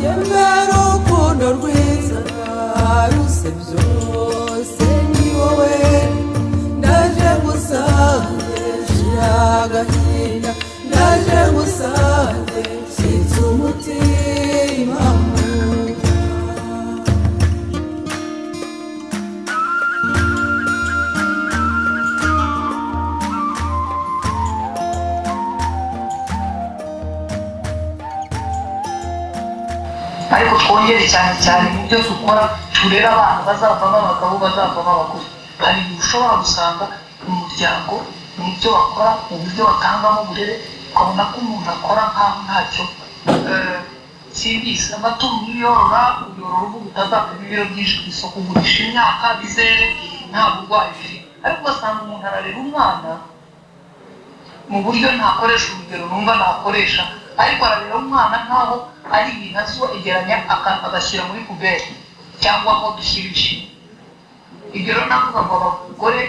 Yemera urukundo rwiza ruse byose ni wowe. Ndaje ngusange, shira agahinda, ndaje ngusange, nshyitse umutima mu nda. Ariko twongere cyane cyane mu byo dukora, turere abana bazavamo abagabo, bazavamo abagore. Hari igihe ushobora gusanga mu muryango, mu byo bakora, mu buryo batangamo uburere, ukabona ko umuntu akora nk'aho ntacyo. Simbizi, amatungo iyo uyorora, uyorora uvuga utazapima ibiro byinshi ku isoko, ugurisha imyaka bizere nta burwayi bifite. Ariko ugasanga umuntu ararera umwana mu buryo, ntakoresha urugero numva nakoresha, ariko ararera umwana nkaho ari ibintu ageranya agashyira muri poubelle cyangwa aho dushyira ibishingwe. Ibyo rero navuga ngo abagore,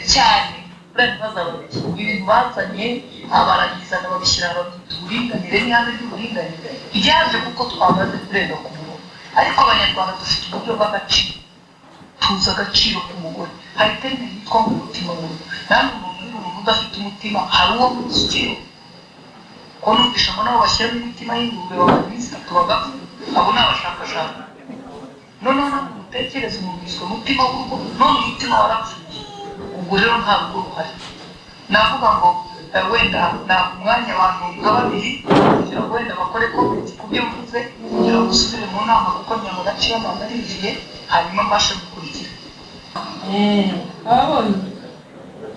cyane buriya ntibazababeshye, ibintu bazanye barabizana, babishyira, babyita uburinganire n'ihame ry'uburinganire ryaje kuko twamaze kurenga ku murongo. Ariko Abanyarwanda dufite uburyo bw'agaciro, tuzi agaciro k'umugore. Hari terme yitwa ngo umutima w'urugo. Namwe umuntu uri umuntu udafite umutima, hari uwo muzi ko numvisha ngo nabo bashyiramo imitima y'ingurube, bamara iminsi 3 bagapfa? Abo ni abashakashatsi. Noneho ntabwo mutekereza umuntu yiswe umutima w'urugo, none umutima warapfuye, ubwo rero nta rugo ruhari. Navuga ngo wenda naha umwanya abantu nka babiri kugira ngo wenda bakore comment ku byo mvuze, kugira ngo usubire mu nama, kuko ngira naciye amanga ariviye, hanyuma mbashe gukurikira. Ababonye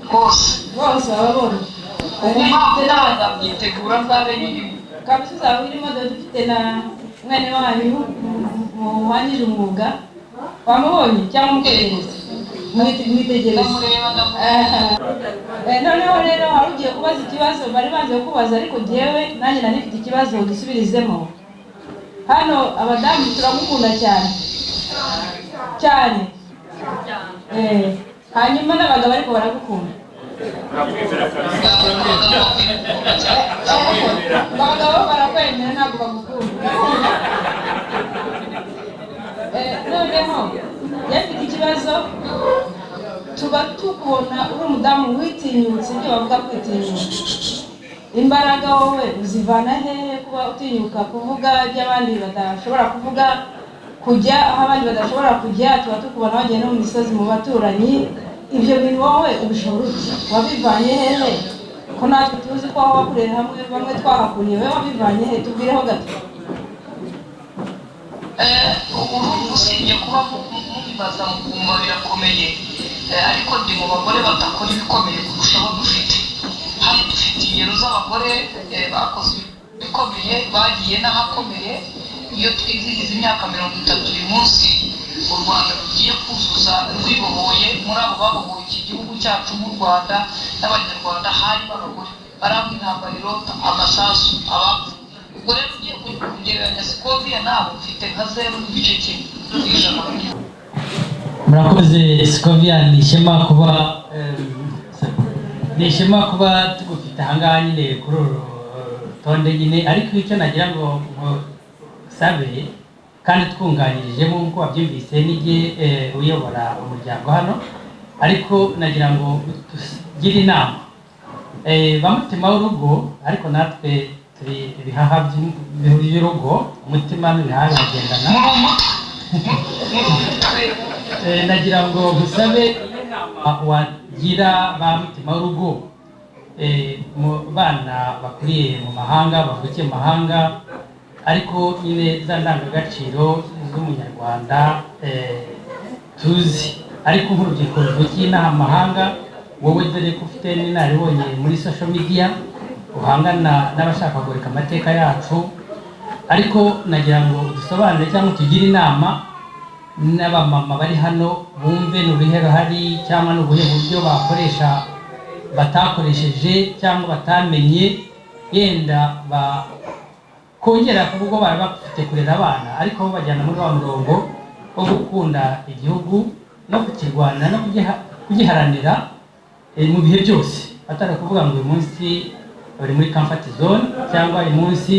rwose. Bose ababonye. Ubu mpamvu nzabyitegura, nzabe nyirimo. Kabisa uzaba urimo. Dore dufite na mwene wanyu muhangije umwuga. Wamubonye cyangwa umutegereze? Mwitegereze. Ndamureba, ndamureba. Noneho rero wari ugiye kubaza ikibazo bari banze kubaza, ariko jyewe nanjye nari mfite ikibazo gisubirizemo. Hano abadamu turagukunda cyane cyane. Hanyuma n'abagabo ariko baragukunda. Abagabo barakwemera, ntabwo bagukunda. Noneho yafite ikibazo. Tuba tukubona uri umudamu witinyutse, ibyo bavuga kwitinyuka. Imbaraga wowe uzivana hehe kuba utinyuka kuvuga ibyo abandi badashobora kuvuga, kujya aho abandi badashobora kujya? Tuba tukubona wagiye no mu misozi, mu baturanyi. Ibyo bintu wowe ubishobora ute? Wabivanye hehe, ko natwe tuzi ko aho wakuriye hamwe bamwe twahakuriye? Wowe wabivanye he? Tubwireho gato. Urumva, usibye kuba mubibaza mukumva birakomeye, ariko ndi mu bagore badakora ibikomeye kurusha abo dufite hano. Dufite ingero z'abagore bakoze ibikomeye, bagiye n'ahakomeye. Iyo twizihiza imyaka 30 uyu munsi u Rwanda rugiye kuzuza rwibohoye, muri abo babohoye iki gihugu cyacu nk'u Rwanda n'Abanyarwanda harimo abagore barangwa intambara, irota amasasu, abapfuye. Ubwo rero ugiye kugereranya Scovia nabo, mfite nka 0.1%. Murakoze Scovia, ni ishema kuba tugufite ahangaha nyine kuri uru rutonde nyine. Ariko icyo nagira ngo nsabe kandi twunganirijemo, nk'uko wabyumvise, nijye uyobora umuryango hano, ariko nagira ngo tugire inama ba mutima w'urugo, ariko natwe turi ibihaha by'urugo. Umutima n'ibihaha biragendana. Muri umutwe, muri umutwe. Nagira ngo ngusabe inama wagira ba mutima w'urugo mu bana bakuriye mu mahanga, bavukiye mu mahanga, ariko nyine za ndangagaciro z'Umunyarwanda tuzi, ariko nk'urubyiruko ruvukiye inaha mu mahanga, wowe dore ko ufite n'inararibonye muri social media, uhangana n'abashaka kugoreka amateka yacu, ariko nagira ngo dusobanure cyangwa tugire inama n'abamama bari hano, bumve ni uruhe ruhari cyangwa ni ubuhe buryo bakoresha batakoresheje cyangwa batamenye, yenda bakongera kuko bari bafite kurera abana, ariko bajyana muri wa murongo wo gukunda igihugu no kukirwanira no kugiharanira mu bihe byose, atari ukuvuga ngo uyu munsi bari muri comfort zone cyangwa uyu munsi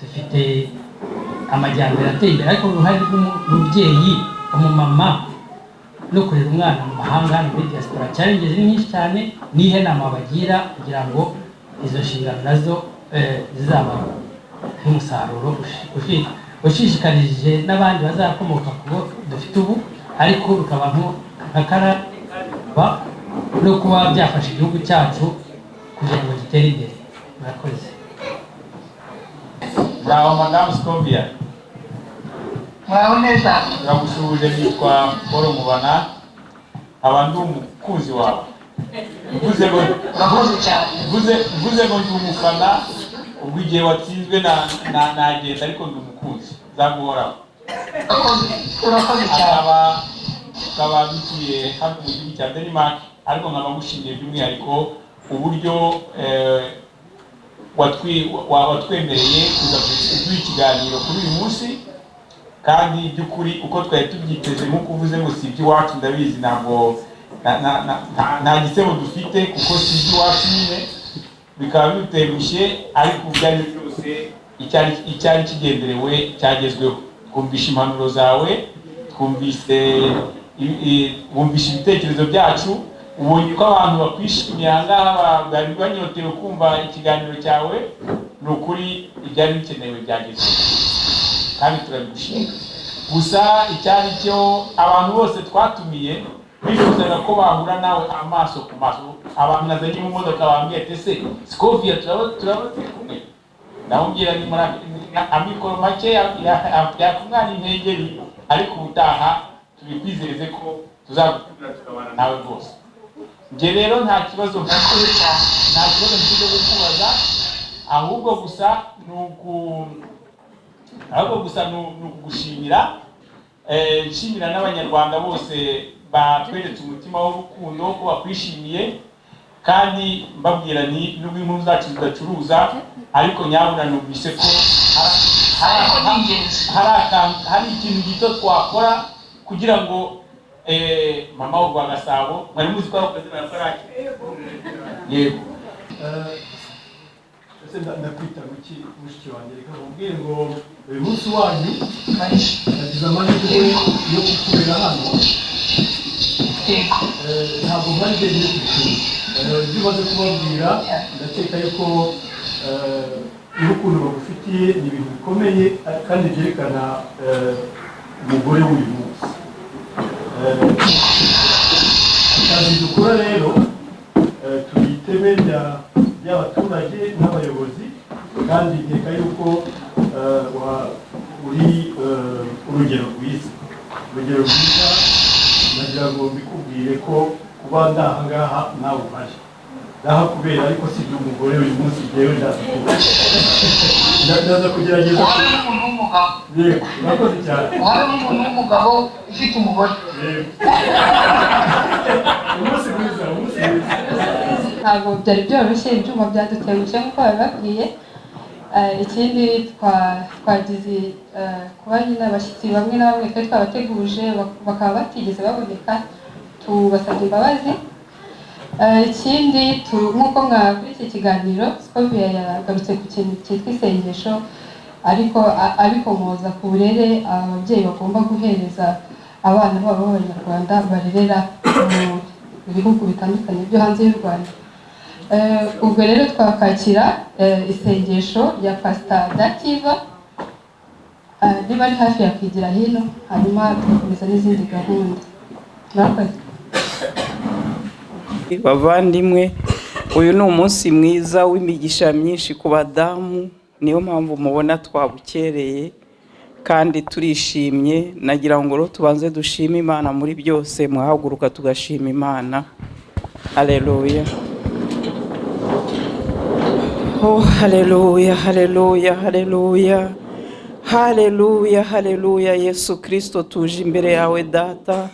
dufite Amajyambere ateye imbere, ariko uruhare rw'umubyeyi, umumama, no kurera umwana mu mahanga hano muri diaspora, challenges ni nyinshi cyane. Nihe nama bagira kugira ngo izo nshingano nazo zizabahe umusaruro ushishikarije n'abandi bazakomoka ku bo dufite ubu, ariko bikaba nka karaba no kuba byafasha igihugu cyacu kugira ngo gitere imbere? Murakoze. Muraho, Madamu Scovia. Muraho neza. Turagusuhuje. Nitwa Paul Mubana, nkaba ndi umukunzi wawe. Mvuze ngo Urakoze cyane. Mvuze ngo ndi umufana, ubwo igihe watsinzwe na nagenda, ariko ndi umukunzi nzaguhoraho. Urakoze, urakoze cyane. Akaba dutuye hano mu gihugu cya Denmark, ariko nkaba ngushimiye by'umwihariko uburyo watwemereye kuza kuduha ikiganiro kuri uyu munsi. Kandi by'ukuri uko twari tubyiteze, nk'uko uvuze ngo si iby'iwacu, ndabizi, ntabwo nta gisebo dufite kuko si iby'iwacu nyine, bikaba bidutengushye, ariko ibyo ari byo byose icyari kigenderewe cyagezweho. Twumvishe impanuro zawe, twumvise wumvishe ibitekerezo byacu, ubonye ko abantu bakwishimiye aha ngaha, bari banyotewe kumva ikiganiro cyawe. Ni ukuri ibyari bikenewe byagezweho kandi turabigushimira. Gusa icyari cyo, abantu bose twatumiye bifuzaga ko bahura nawe amaso ku maso. Abantu nazanye mu modoka bambwiye ati: "Ese Scovia turaba turi kumwe?" Ndamubwira ni muri amikoro make yakumwana impengeri, ariko ubutaha tubikwizeze ko tuzagutumira tukabana nawe rwose. Njye rero nta kibazo Urakoze cyane. nta kibazo mfite cyo kukubaza, ahubwo gusa ni ukugushimira, nshimira n'Abanyarwanda bose batweretse umutima w'urukundo ko bakwishimiye. Kandi mbabwira ni nubwo inkuru zacu zidacuruza, ariko nyabuna numvise ko Ariko ni ingenzi. hari ikintu gito twakora kugira ngo mama w'u Rwagasabo, mwari muzi ko ari akazina ya Faraki? Yego. Ese ndakwita guki, mushiki wanjye? Reka nkubwire ngo uyu munsi wanyu nagize amahirwe yo kukubera hano. Ntabwo mpari njyenyine ku ishuri. Ibyo umaze kubabwira, ndakeka yuko urukundo bagufitiye ni ibintu bikomeye, kandi byerekana umugore w'uyu munsi. Akazi dukora rero, turi iteme ry'abaturage n'abayobozi, kandi nkeka yuko uri urugero rwiza, urugero rwiza. Nagira ngo mbikubwire ko kuba ndaha ngaha nawe uhari, ndaha kubera, ariko si umugore uyu munsi. Jyewe ndaza kugerageza. Uhabe n'umuntu w'umugabo. Yego, urakoze cyane. Uhabe n'umuntu w'umugabo ufite umugore. Yego. Umunsi mwiza, umunsi mwiza. Ntabwo byari byoroshye, ibyuma byadutengushye nk'uko babibabwiye. Ikindi twagize kuba nyine abashyitsi bamwe na bamwe twari twabateguje bakaba batigeze baboneka, tubasabye imbabazi. Ikindi nk'uko mwakuri iki kiganiro, Scovia yagarutse ku kintu cyitwa isengesho, ariko abikomoza ku burere ababyeyi bagomba guhereza abana babo b'Abanyarwanda barerera mu bihugu bitandukanye byo hanze y'u Rwanda. Ubwo rero twakakira isengesho rya Pasita Dativa. Niba ari hafi yakwigira hino, hanyuma tugakomeza n'izindi gahunda. Murakoze. Bavandimwe, uyu ni umunsi mwiza w'imigisha myinshi ku badamu, niyo mpamvu mubona twabukereye kandi turishimye. Nagira ngo rero tubanze dushime Imana muri byose. Muhaguruka tugashima Imana. Haleluya! Oh, haleluya, haleluya, haleluya, haleluya, haleluya! Yesu Kirisito, tuje imbere yawe Data,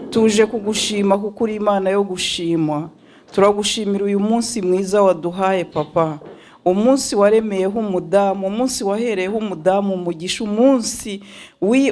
tuje kugushima kuko uri Imana yo gushimwa. Turagushimira uyu munsi mwiza waduhaye, Papa, umunsi waremeyeho umudamu, umunsi wahereyeho umudamu umugisha, umunsi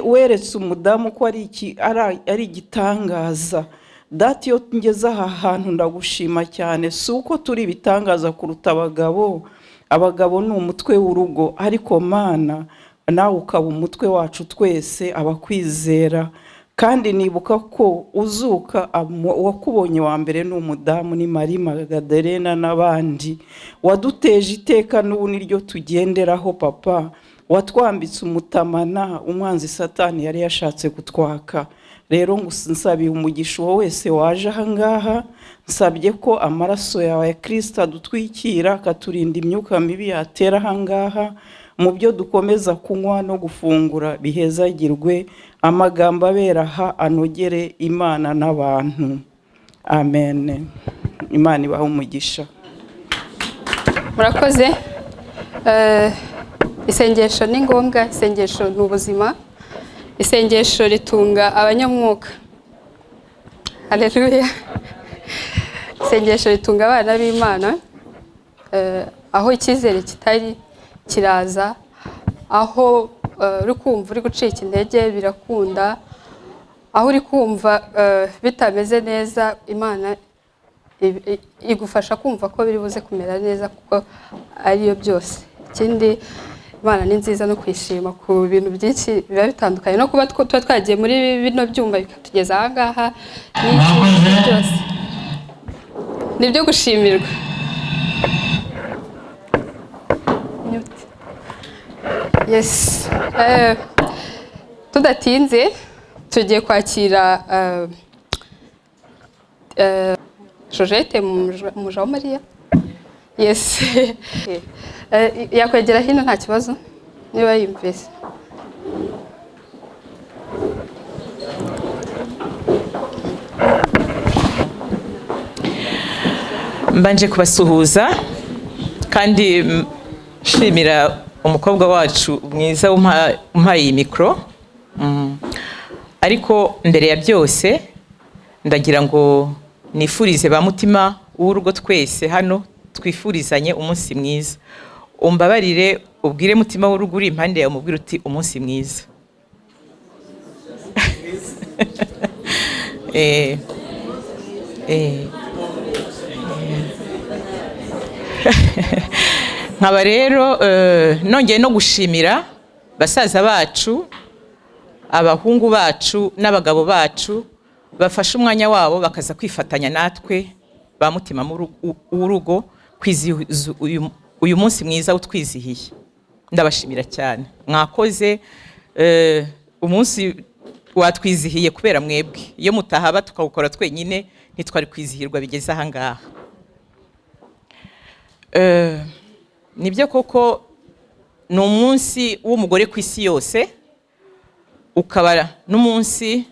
weretse umudamu ko ari igitangaza. Data, iyo ngeze aha hantu ndagushima cyane. Si uko turi ibitangaza kuruta abagabo, abagabo ni umutwe w'urugo, ariko Mana Nawe ukaba umutwe wacu twese abakwizera. Kandi nibuka ko uzuka, uwakubonye wa mbere ni umudamu, ni Marie Magadarena n'abandi. Waduteje iteka n'ubu niryo tugenderaho. Papa, watwambitse umutamana umwanzi Satani yari yashatse kutwaka. Rero nsabiye umugisha uwo wese waje ahangaha. Nsabye ko amaraso yawe ya Kirisita adutwikira, akaturinda imyuka mibi yatera ahangaha. Mu byo dukomeza kunywa no gufungura bihezagirwe, amagambo abera aha anogere Imana n'abantu. Amen. Imana ibahe umugisha. Murakoze. Isengesho ni ngombwa, isengesho ni ubuzima, isengesho ritunga abanyamwuka. Haleluya! Isengesho ritunga abana b'Imana. Aho icyizere kitari kiraza, aho uri kumva uri gucika intege birakunda, aho uri kumva bitameze neza, Imana igufasha kumva ko biri buze kumera neza, kuko ariyo byose. Ikindi, Imana ni nziza no kwishima ku bintu byinshi biba bitandukanye, no kuba tuba twagiye muri bino byuma bikatugeza aha ngaha n'iki byose ni ibyo gushimirwa. Mute. Yes. Tudatinze tugiye kwakira Georgette Mujawamariya. Yes. Yakwegera hino nta kibazo niba yumvise. Mbanje kubasuhuza kandi nshimira umukobwa wacu mwiza umpaye iyi mikoro. Ariko mbere ya byose ndagira ngo nifurize ba mutima w'urugo twese hano twifurizanye umunsi mwiza. Umbabarire ubwire mutima w'urugo uri impande yawe, umubwire uti umunsi mwiza. Nkaba rero nongeye no gushimira basaza bacu, abahungu bacu n'abagabo bacu bafashe umwanya wabo bakaza kwifatanya natwe ba mutima w'urugo kwizihiza uyu munsi mwiza utwizihiye. Ndabashimira cyane, mwakoze. Umunsi watwizihiye kubera mwebwe. Iyo mutahaba tukawukora twenyine ntitwari kwizihirwa bigeze aha ngaha. Nibyo koko ni umunsi w'umugore ku isi yose, ukaba n'umunsi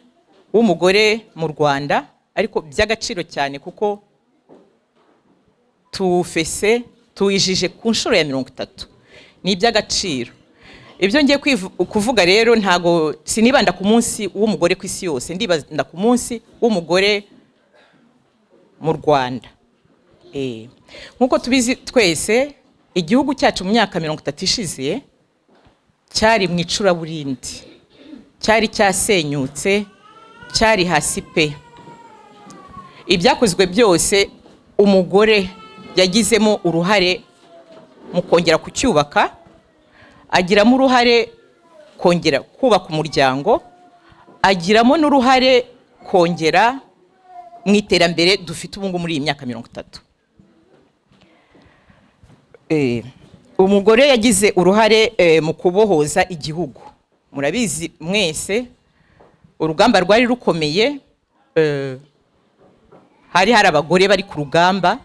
w'umugore mu Rwanda, ariko by'agaciro cyane kuko tuwufese tuwijije ku nshuro ya 30. Ni iby'agaciro. Ibyo ngiye kuvuga rero ntago sinibanda ku munsi w'umugore ku isi yose, ndibanda ku munsi w'umugore mu Rwanda. Nkuko tubizi twese, igihugu cyacu mu myaka 30 ishize cyari mu icuraburindi, cyari cyasenyutse, cyari hasi pe. Ibyakozwe byose umugore yagizemo uruhare mu kongera kucyubaka, agiramo uruhare kongera kubaka umuryango, agiramo n'uruhare kongera mu iterambere dufite ubu ngubu muri iyi myaka 30. Umugore yagize uruhare mu kubohoza igihugu. Murabizi mwese urugamba rwari rukomeye, hari abagore bari ku rugamba,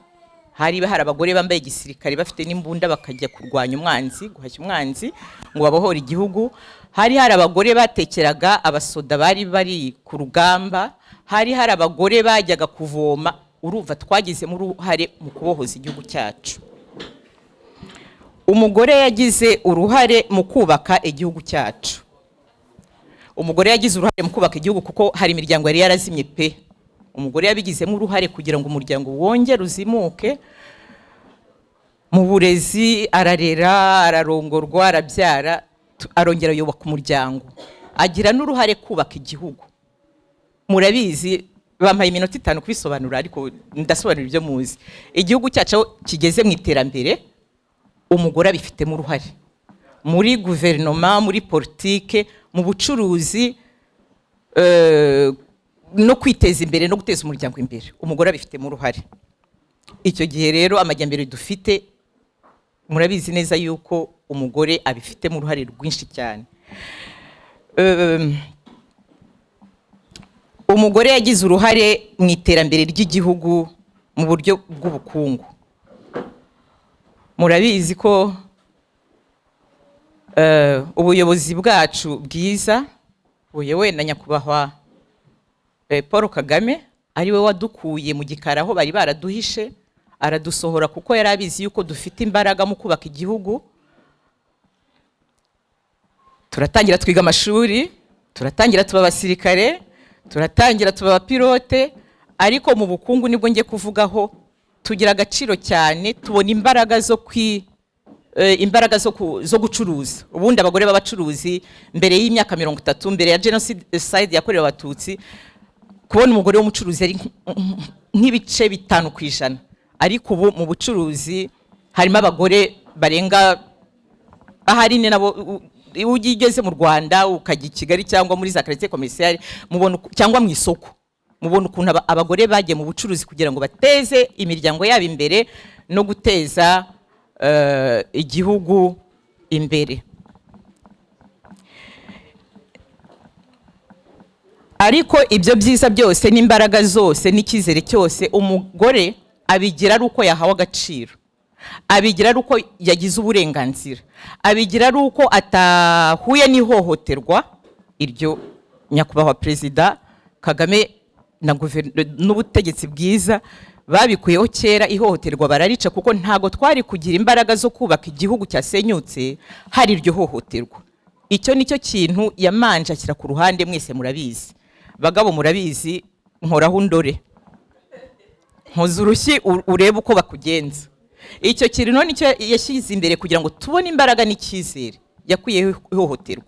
hari abagore bambaye igisirikare bafite n'imbunda bakajya kurwanya umwanzi, guhashya umwanzi ngo babohore igihugu. Hari abagore batekeraga abasoda bari bari ku rugamba, hari abagore bajyaga kuvoma. Urumva twagizemo uruhare mu kubohoza igihugu cyacu. Umugore yagize uruhare mu kubaka igihugu cyacu. Umugore yagize uruhare mu kubaka igihugu kuko hari imiryango yari yarazimye pe. Umugore yabigizemo uruhare kugira ngo umuryango wongere uzimuke. Mu burezi ararera, ararongorwa, arabyara, arongera yubaka umuryango, agira n'uruhare kubaka igihugu. Murabizi, bampaye iminota 5 kubisobanura, ariko ndasobanura ibyo muzi. Igihugu cyacu kigeze mu iterambere, umugore abifitemo uruhare. Muri guverinoma, muri politike, mu bucuruzi, no kwiteza imbere no guteza umuryango imbere, umugore abifitemo uruhare. Icyo gihe rero amajyambere dufite, murabizi neza yuko umugore abifitemo uruhare rwinshi cyane. Umugore yagize uruhare mu iterambere ry'igihugu mu buryo bw'ubukungu. Murabizi ko ubuyobozi bwacu bwiza buyobowe na Nyakubahwa Paul Kagame, ariwe wadukuye mu gikari aho bari baraduhishe, aradusohora kuko yari abizi yuko dufite imbaraga mu kubaka igihugu. Turatangira twiga amashuri, turatangira tuba abasirikare, turatangira tuba abapilote. Ariko mu bukungu nibwo ngiye kuvugaho, tugira agaciro cyane, tubona imbaraga zo gucuruza. Ubundi abagore b'abacuruzi mbere y'imyaka 30, mbere ya jenoside yakorewe Abatutsi, kubona umugore w'umucuruzi ari nk'ibice 5%. Ariko ubu mu bucuruzi harimo abagore barenga ahari ni nabo. Iyo ugeze mu Rwanda, ukajya i Kigali cyangwa muri za quartier commercial, mubona cyangwa mu isoko, mubona ukuntu abagore bagiye mu bucuruzi kugira ngo bateze imiryango yabo imbere no guteza igihugu imbere. Ariko ibyo byiza byose n'imbaraga zose n'icyizere cyose, umugore abigira ari uko yahawe agaciro, abigira ari uko yagize uburenganzira, abigira ari uko atahuye n'ihohoterwa. Iryo Nyakubahwa Perezida Kagame na n'ubutegetsi bwiza babikuyeho kera, ihohoterwa bararica, kuko ntago twari kugira imbaraga zo kubaka igihugu cyasenyutse hari iryo hohoterwa. Icyo nicyo kintu yamanje ashyira ku ruhande. Mwese murabizi, bagabo murabizi, nkoraho undore, nkoza urushyi urebe uko bakugenza. Icyo kintu none nicyo yashyize imbere kugira ngo tubone imbaraga n'icyizere, yakuyeho ihohoterwa.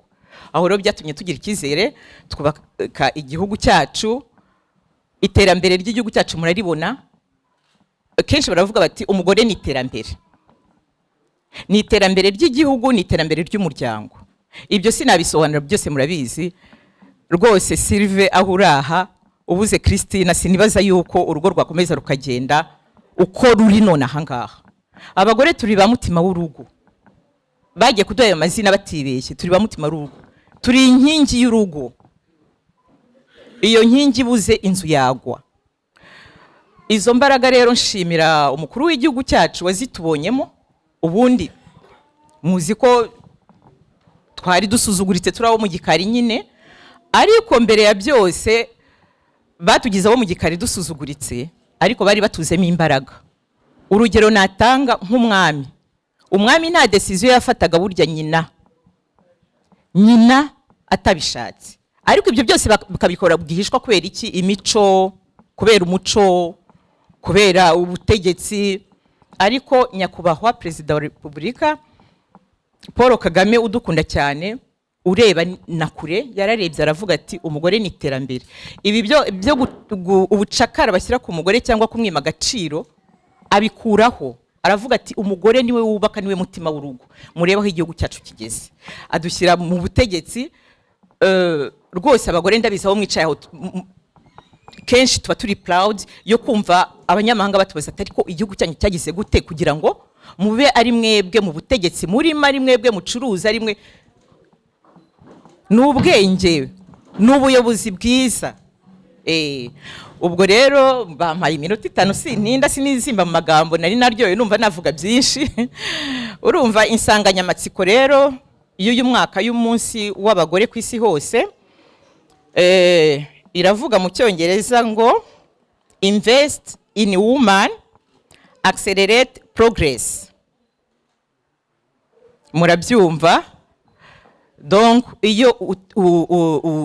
Aho rero byatumye tugira icyizere, twubaka igihugu cyacu. Iterambere ry'igihugu cyacu muraribona. Kenshi baravuga bati umugore ni iterambere, ni iterambere ry'igihugu, ni iterambere ry'umuryango. Ibyo sinabisobanura byose, murabizi rwose. Sylve, aho uraha ubuze Christine, sinibaza yuko urugo rwakomeza rukagenda uko ruri none ahangaha. Abagore turi ba mutima w'urugo, bagiye kuduha ayo mazina batibeshye. Turi ba mutima w'urugo, turi inkingi y'urugo. Iyo nkingi ibuze, inzu yagwa. Izo mbaraga rero nshimira umukuru w'igihugu cyacu wazitubonyemo. Ubundi muzi ko twari dusuzuguritse, turi abo mu gikari nyine. Ariko mbere ya byose batugize abo mu gikari dusuzuguritse, ariko bari batuzemo imbaraga. Urugero natanga nk'umwami: umwami nta décision yafataga burya nyina atabishatse. Ariko ibyo byose bakabikora bwihishwa. Kubera iki? Imico, kubera umuco, kubera ubutegetsi. Ariko Nyakubahwa Perezida wa Repubulika Paul Kagame, udukunda cyane, ureba na kure, yararebye aravuga ati umugore ni iterambere. Ibi byo ubucakara bashyira ku mugore cyangwa kumwima agaciro, abikuraho. Aravuga ati umugore niwe wubaka, niwe mutima w'urugo. Murebe aho igihugu cyacu kigeze, adushyira mu butegetsi. Rwose abagore, ndabizi aho mwicaye aho, kenshi tuba turi proud yo kumva abanyamahanga batubaza ati ariko igihugu cyanyu cyagize gute kugira ngo mube ari mwebwe mu butegetsi murimo, ari mwebwe mucuruza, ari mwe? Ni ubwenge, ni ubuyobozi bwiza. Ubwo rero bampaye iminota 5, sintinda, sinizimba mu magambo nari naryoye, numva navuga byinshi. Urumva insanganyamatsiko rero y'uyu mwaka y'umunsi w'abagore ku isi hose, iravuga mu Cyongereza ngo "Invest in woman, accelerate progress". Murabyumva? Donc iyo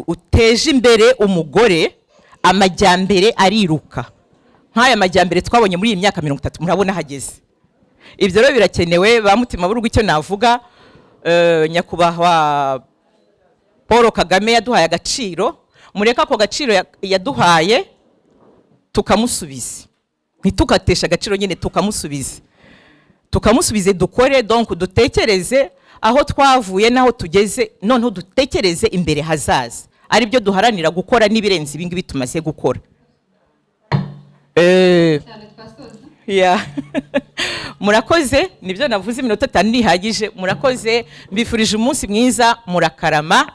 uteje imbere umugore, amajyambere ariruka. Nk'aya majyambere twabonye muri iyi myaka 30, murabona hageze. Ibyo rero birakenewe, ba mutima b'urugo. Icyo navuga, Nyakubahwa Paul Kagame yaduhaye agaciro. Mureke ako gaciro yaduhaye tukamusubiza, ntitugateshe agaciro nyine, tukamusubize, dukore, donc dutekereze. Aho twavuye n'aho tugeze, noneho dutekereze imbere hazaza, aribyo duharanira gukora n'ibirenze ibingibi tumaze gukora. Yeah. Murakoze, nibyo navuze, iminota 5 ntihagije. Murakoze, mbifurije umunsi mwiza, murakarama.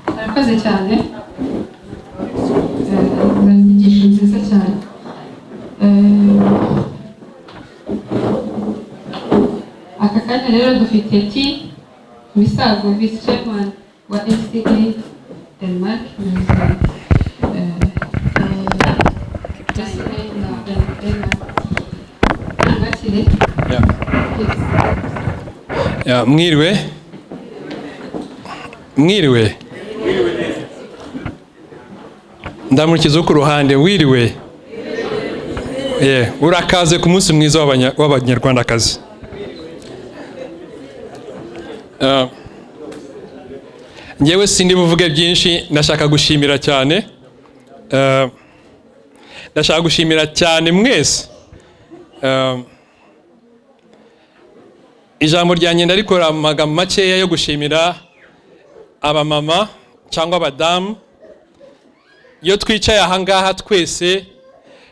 Murakoze cyane, inyigisho nziza cyane. Aka kanya rero dufite T Misago, Vice Chairman wa FCA Denmark, FCA na Denmark. Mwakire. Ya, mwiriwe, mwiriwe, ndamukiza ku ruhande, wiriwe. Urakaze ku munsi mwiza w'abanyarwandakazi. Njyewe sindi buvuge byinshi, ndashaka gushimira cyane. Ndashaka gushimira cyane mwese. Ijambo ryanjye ndarikora mu magambo makeya yo gushimira abamama cyangwa abadamu. Iyo twicaye ahangaha twese,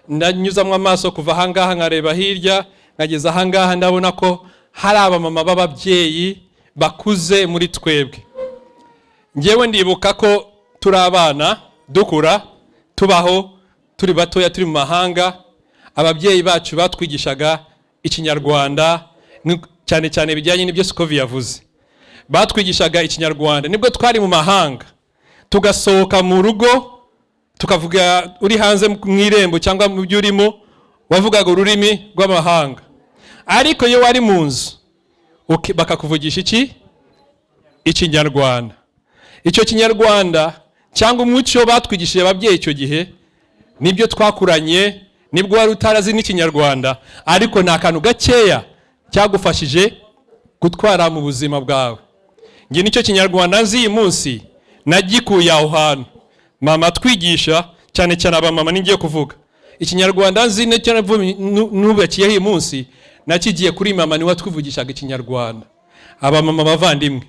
ndanyuzamo amaso kuva ahangaha nkareba hirya nkageza ahangaha, ndabona ko hari abamama b'ababyeyi bakuze muri twebwe. Njyewe ndibuka ko turi abana dukura, tubaho turi batoya, turi mu mahanga, ababyeyi bacu batwigishaga Ikinyarwanda, cyane cyane bijyanye n'ibyo Sikovi yavuze. Batwigishaga Ikinyarwanda nibwo twari mu mahanga, tugasohoka mu rugo tukavuga, uri hanze mu irembo cyangwa mu byo urimo wavugaga ururimi rw'amahanga, ariko iyo wari mu nzu bakakuvugisha iki? Ikinyarwanda. Icyo Kinyarwanda cyangwa umuco batwigishije ababyeyi icyo gihe nibyo twakuranye, nibwo wari utarazi n'Ikinyarwanda, ariko ni akantu gakeya cyagufashije gutwara mu buzima bwawe. Njye nicyo Kinyarwanda nzi uyu munsi nagikuye aho hantu mama twigisha, cyane cyane abamama ningiye kuvuga Ikinyarwanda nzi nicyo nubakiyeho uyu munsi nakigiye kuri mama, niwe watwivugishaga Ikinyarwanda. Abamama bavandimwe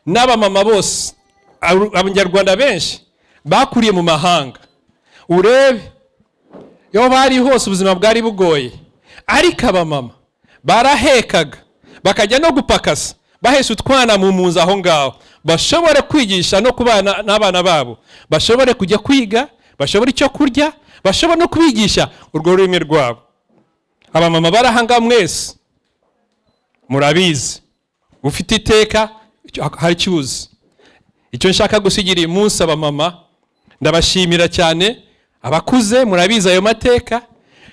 n'abamama bose, Abanyarwanda benshi bakuriye mu mahanga, urebe iyo bari hose ubuzima bwari bugoye, ariko abamama barahekaga bakajya no gupakasa bahesha utwana mu munzu aho ngaho, bashobore kwigisha no kubana n'abana babo, bashobore kujya kwiga, bashobore icyo kurya, bashobore no kubigisha urwo rurimi rwabo. Abamama barahanga mwese murabizi, ufite iteka hari cyuzi. Icyo nshaka gusigira uyu munsi abamama, ndabashimira cyane abakuze murabizi ayo mateka,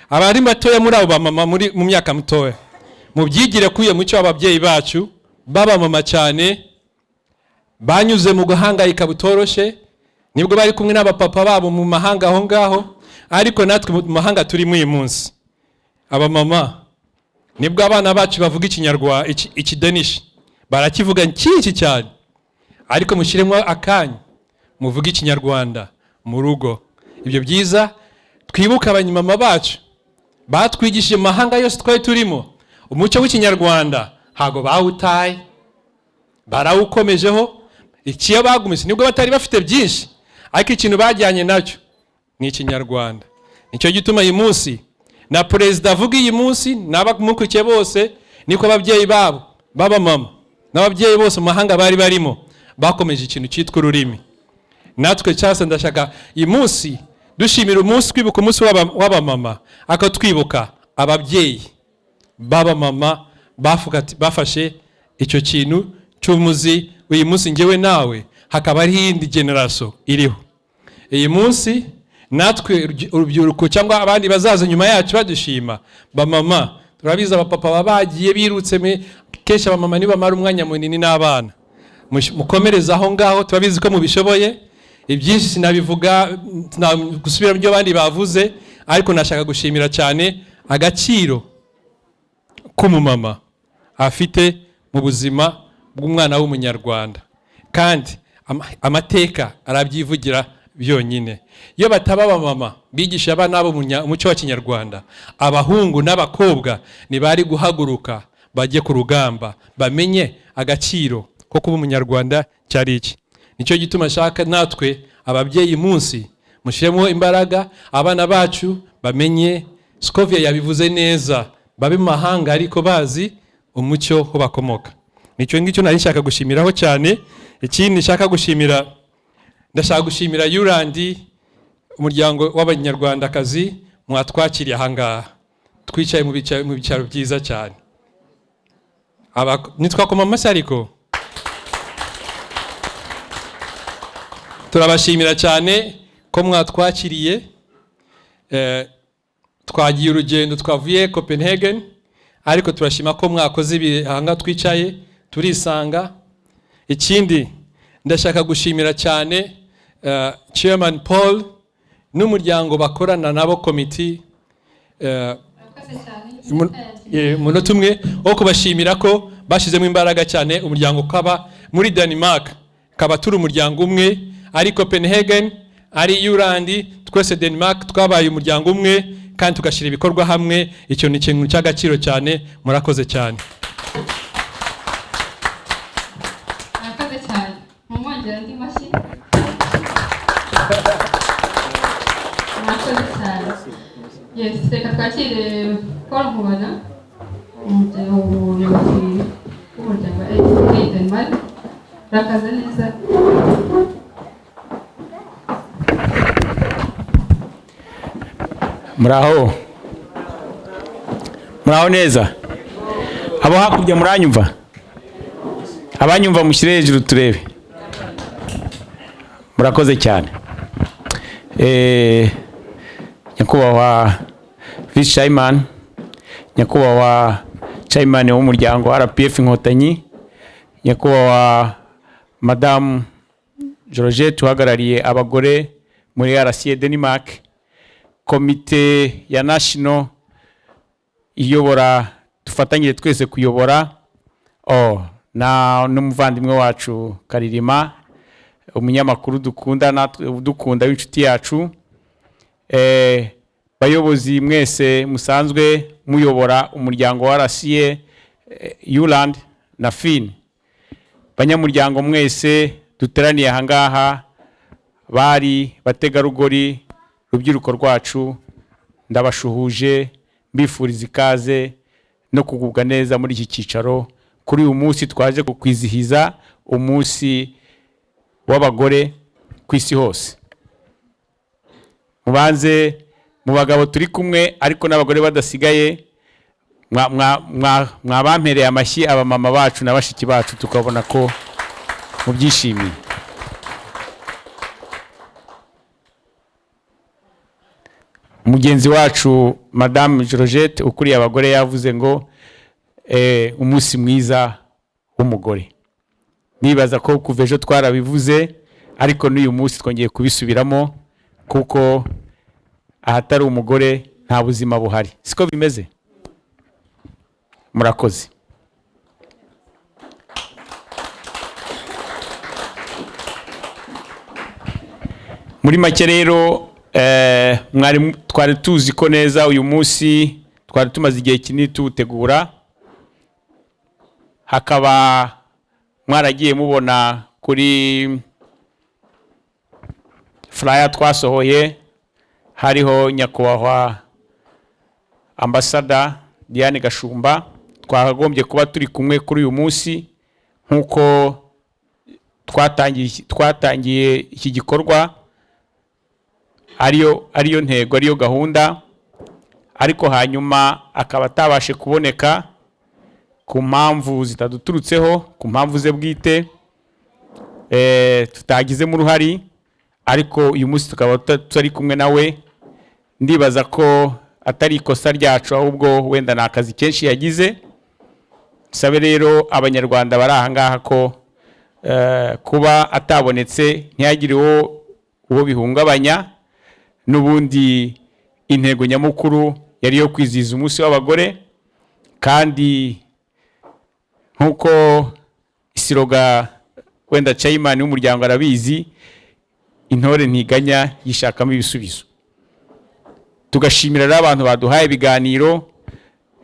abari batoya muri abo bamama muri mu myaka mitoya, mubyigire kuye mucyo ababyeyi bacu b'abamama cyane banyuze mu guhangayika butoroshe, nibwo bari kumwe n'abapapa babo mu mahanga aho ngaho, ariko natwe mu mahanga turimo uyu munsi abamama nibwo abana bacu bavuga Ikinyarwanda, Ikidanishi barakivuga cyinshi cyane, ariko mushyiremo akanya muvuge Ikinyarwanda mu rugo. Ibyo byiza twibuka abanyamama bacu batwigishije mu mahanga yose twari turimo, umuco w'Ikinyarwanda ntago bawutaye, barawukomejeho. Ikiyo bagumise nibwo batari bafite byinshi, ariko ikintu bajyanye nacyo ni Ikinyarwanda. Nicyo gituma uyu munsi na perezida avuga iyi munsi n'abamukurikiye bose, niko ababyeyi babo b'abamama n'ababyeyi bose mu mahanga bari barimo bakomeje ikintu cyitwa ururimi. Natwe cyase ndashaka uyu munsi dushimira umunsi, twibuka umunsi w'abamama, ariko twibuka ababyeyi b'abamama bafashe icyo kintu cy'umuzi. Uyu munsi njyewe nawe hakaba hari iyindi generation iriho iyi munsi, natwe urubyiruko cyangwa abandi bazaza nyuma yacu badushima bamama. Turabizi abapapa baba bagiye birutse, kenshi abamama nibamara umwanya munini n'abana, mukomereze aho ngaho, turabizi ko mubishoboye. Ibyinshi sinabivuga, gusubira mu byo abandi bavuze, ariko nashaka gushimira cyane agaciro k'umumama afite mu buzima bw'umwana w'umunyarwanda, kandi amateka arabyivugira byonyine. Iyo bataba abamama bigisha abana babo umuco wa Kinyarwanda, abahungu n'abakobwa ntibari guhaguruka bajye ku rugamba, bamenye agaciro ko kuba Umunyarwanda cyari iki. Nicyo gituma nshaka natwe ababyeyi munsi mushyiremo imbaraga, abana bacu bamenye. Scovia yabivuze neza, babe mu mahanga ariko bazi umucyo ho bakomoka. Nicyo ngicyo nari nshaka gushimiraho cyane. Ikindi nshaka gushimira, ndashaka gushimira Yurandi, umuryango w'Abanyarwandakazi mwatwakiriye ahangaha. Twicaye mu byicaro byiza cyane. Nitwakoma amashyi, ariko turabashimira cyane ko mwatwakiriye. Twagiye urugendo, twavuye Copenhagen, ariko turashima ko mwakoze ibi ahangaha twicaye turisanga. Ikindi ndashaka gushimira cyane Chairman Paul n'umuryango bakorana nabo, komiti. Umunota umwe wo kubashimira ko bashyizemo imbaraga cyane, umuryango ukaba muri Denmark, kaba turi umuryango umwe, ari Copenhagen, ari Yurandi, twese Denmark twabaye umuryango umwe kandi tugashyira ibikorwa hamwe. Icyo ni ikintu cy'agaciro cyane. Murakoze cyane. Murakoze cyane, mumwongera andi mashyi. Murakoze cyane. Yes, reka twakire Paul Nkubana, umuyobozi w'umuryango wa ACK Denmark. Urakaza neza. Muraho, muraho neza. Abo hakurya muranyumva? Abanyumva mushyire hejuru turebe. Murakoze cyane. Nyakubahwa Vice Chairman, nyakubahwa Chairman w'umuryango RPF Inkotanyi, nyakubahwa Madamu Georgette uhagarariye abagore muri RCA Denmark, komite ya national iyobora, dufatanyije twese kuyobora, oh, na n'umuvandimwe wacu Karirima, umunyamakuru dukunda natwe dukunda w'inshuti yacu, bayobozi mwese musanzwe muyobora umuryango wa RCA Yuland na Fin, banyamuryango mwese duteraniye ahangaha, bari bategarugori, rubyiruko rwacu, ndabashuhuje mbifuriza ikaze no kugubwa neza muri iki cyicaro. Kuri uyu munsi twaje kwizihiza umunsi w'abagore ku isi hose. Mubanze mu bagabo turi kumwe, ariko n'abagore badasigaye, mwabampereye amashyi abamama bacu na bashiki bacu, tukabona ko mubyishimiye. Mugenzi wacu Madame Georgette ukuriye abagore yavuze ngo umunsi mwiza w'umugore. Nibaza ko kuva ejo twarabivuze, ariko n'uyu munsi twongeye kubisubiramo, kuko ahatari umugore nta buzima buhari. Siko bimeze? Murakoze. Muri make rero, mwari twari tuzi ko neza uyu munsi twari tumaze igihe kinini tuwutegura, hakaba mwaragiye mubona kuri flyer twasohoye hariho nyakubahwa Ambassador Diane Gashumba. Twakagombye kuba turi kumwe kuri uyu munsi nk'uko twatangiye iki gikorwa, ariyo ntego, ariyo gahunda, ariko hanyuma akaba atabashe kuboneka ku mpamvu zitaduturutseho, ku mpamvu ze bwite, tutagizemo uruhari, ariko uyu munsi tukaba tutari kumwe nawe. Ndibaza ko atari ikosa ryacu, ahubwo wenda ni akazi kenshi yagize. Sabe rero Abanyarwanda bari aha ngaha ko kuba atabonetse ntihagire uwo bihungabanya. N'ubundi intego nyamukuru yari yo kwizihiza umunsi w'abagore, kandi nk'uko isiroga wenda Chairman w'umuryango arabizi, Intore ntiganya, yishakamo ibisubizo. Tugashimira rero abantu baduhaye ibiganiro.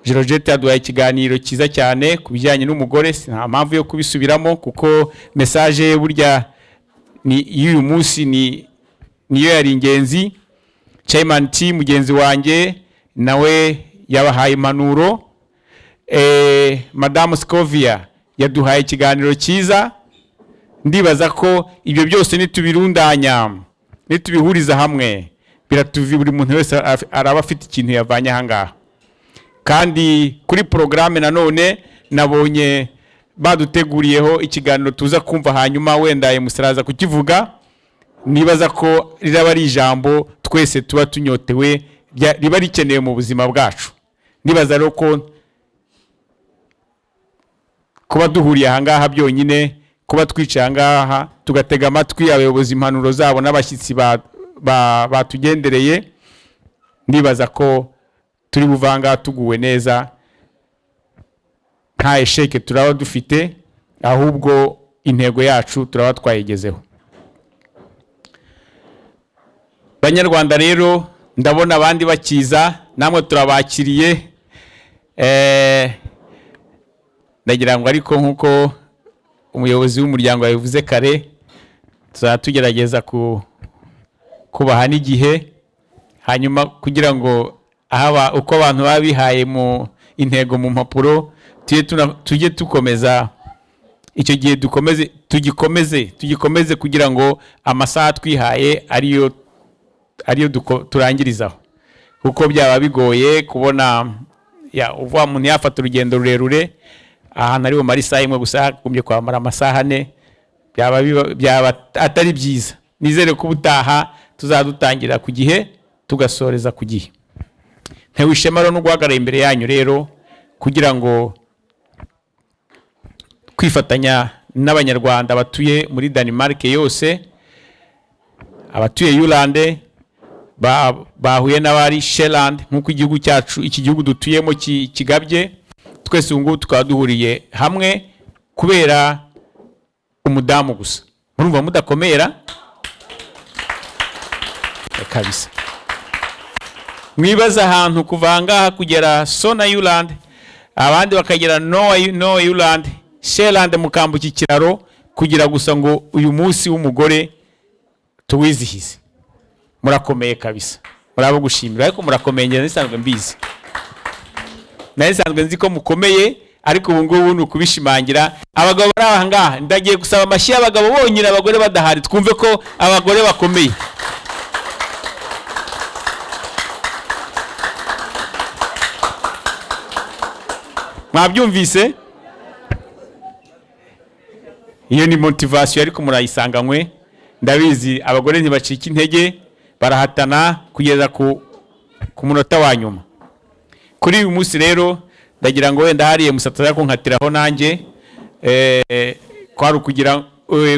Georgette yaduhaye ikiganiro cyiza cyane ku bijyanye n'umugore, nta mpamvu yo kubisubiramo kuko message ye burya ni y'uyu munsi, ni niyo yari ingenzi. Chairman T mugenzi wanjye nawe yabahaye impanuro. Madamu Scovia yaduhaye ikiganiro cyiza. Ndibaza ko ibyo byose nitubirundanya, nitubihuriza hamwe, biratuvi buri muntu wese araba afite ikintu yavanye aha ngaha. Kandi kuri porogaramu nanone nabonye baduteguriyeho ikiganiro tuza kumva hanyuma, wenda musaraza kukivuga. Nibaza ko riraba ari ijambo twese tuba tunyotewe, riba rikenewe mu buzima bwacu. Nibaza rero ko kuba duhuriye aha ngaha byonyine, kuba twicaye aha ngaha tugatega amatwi abayobozi, impanuro zabo n'abashyitsi batugendereye, ndibaza ko turi buvanga tuguwe neza, nta échec turaba dufite, ahubwo intego yacu turaba twayigezeho. Banyarwanda rero, ndabona abandi bakiza, namwe turabakiriye. Ndagira ngo ariko nk'uko umuyobozi w'umuryango yabivuze kare, tuzaba tugerageza kubaha n'igihe, hanyuma kugira ngo ahaba uko abantu baba bihaye mu intego mu mpapuro, tujye tukomeza icyo gihe, dukomeze tugikomeze kugira ngo amasaha twihaye ariyo turangirizaho, kuko byaba bigoye kubona ya uvuga umuntu yafata urugendo rurerure ahantu ari bumare isaha imwe gusa, yagombye kwamara amasaha 4, byaba atari byiza. Nizere ko ubutaha tuzadutangira ku gihe, tugasoreza ku gihe. Ntewe ishema rero no guhagarara imbere yanyu rero kugira ngo kwifatanya n'Abanyarwanda batuye muri Denmark yose, abatuye Jylland bahuye n'abari Sjælland, nk'uko igihugu cyacu, iki gihugu dutuyemo kigabye, twese ubu ngubu tukaba duhuriye hamwe kubera umudamu gusa. Murumva mudakomera kabisa? Mwibaza ahantu kuva ngaha kugera Sona Jylland, abandi bakagera Noa Jylland, Sjælland, mukambuka ikiraro kugira gusa ngo uyu munsi w'umugore tuwizihize. Murakomeye kabisa, murabo gushimira, ariko murakomeye, njye nisanzwe mbizi, nari nsanzwe nzi ko mukomeye, ariko ubu ngubu ni ukubishimangira. Abagabo bari aha ngaha, ndagiye gusaba amashyi y'abagabo bonyine, abagore badahari, twumve ko abagore bakomeye. Mwabyumvise? Iyo ni motivation, ariko murayisanganywe. Ndabizi abagore ntibacika intege, barahatana kugeza ku munota wa nyuma. Kuri uyu munsi rero ndagira ngo wenda hariye musataza kunkatiraho nanjye, kwari ukugira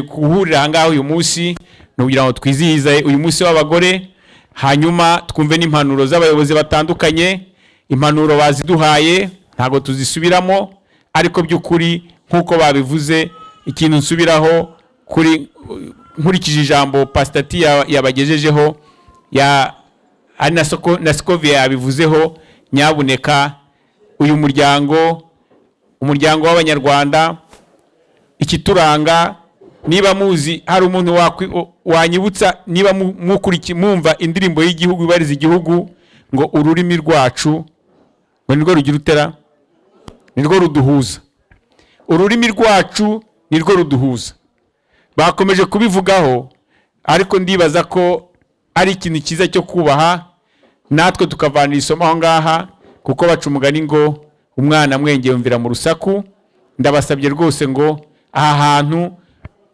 guhurira aha ngaha uyu munsi ni ukugira ngo twizihize uyu munsi w'abagore, hanyuma twumve n'impanuro z'abayobozi batandukanye. Impanuro baziduhaye, ntabwo tuzisubiramo, ariko by'ukuri nk'uko babivuze, ikintu nsubiraho kuri nkurikije ijambo Pasitati yabagejejeho, ya ari na Scovia yabivuzeho, nyabuneka uyu muryango, umuryango w'Abanyarwanda, ikituranga, niba muzi hari umuntu wanyibutsa, niba mwumva indirimbo y'igihugu ibariza igihugu ngo ururimi rwacu ngo nirwo rugira utera, nirwo ruduhuza. Ururimi rwacu nirwo ruduhuza, bakomeje kubivugaho, ariko ndibaza ko ari ikintu cyiza cyo kubaha, natwe tukavanira isomo aho ngaha, kuko baca umugani ngo umwana mwenge yumvira mu rusaku. Ndabasabye rwose ngo aha hantu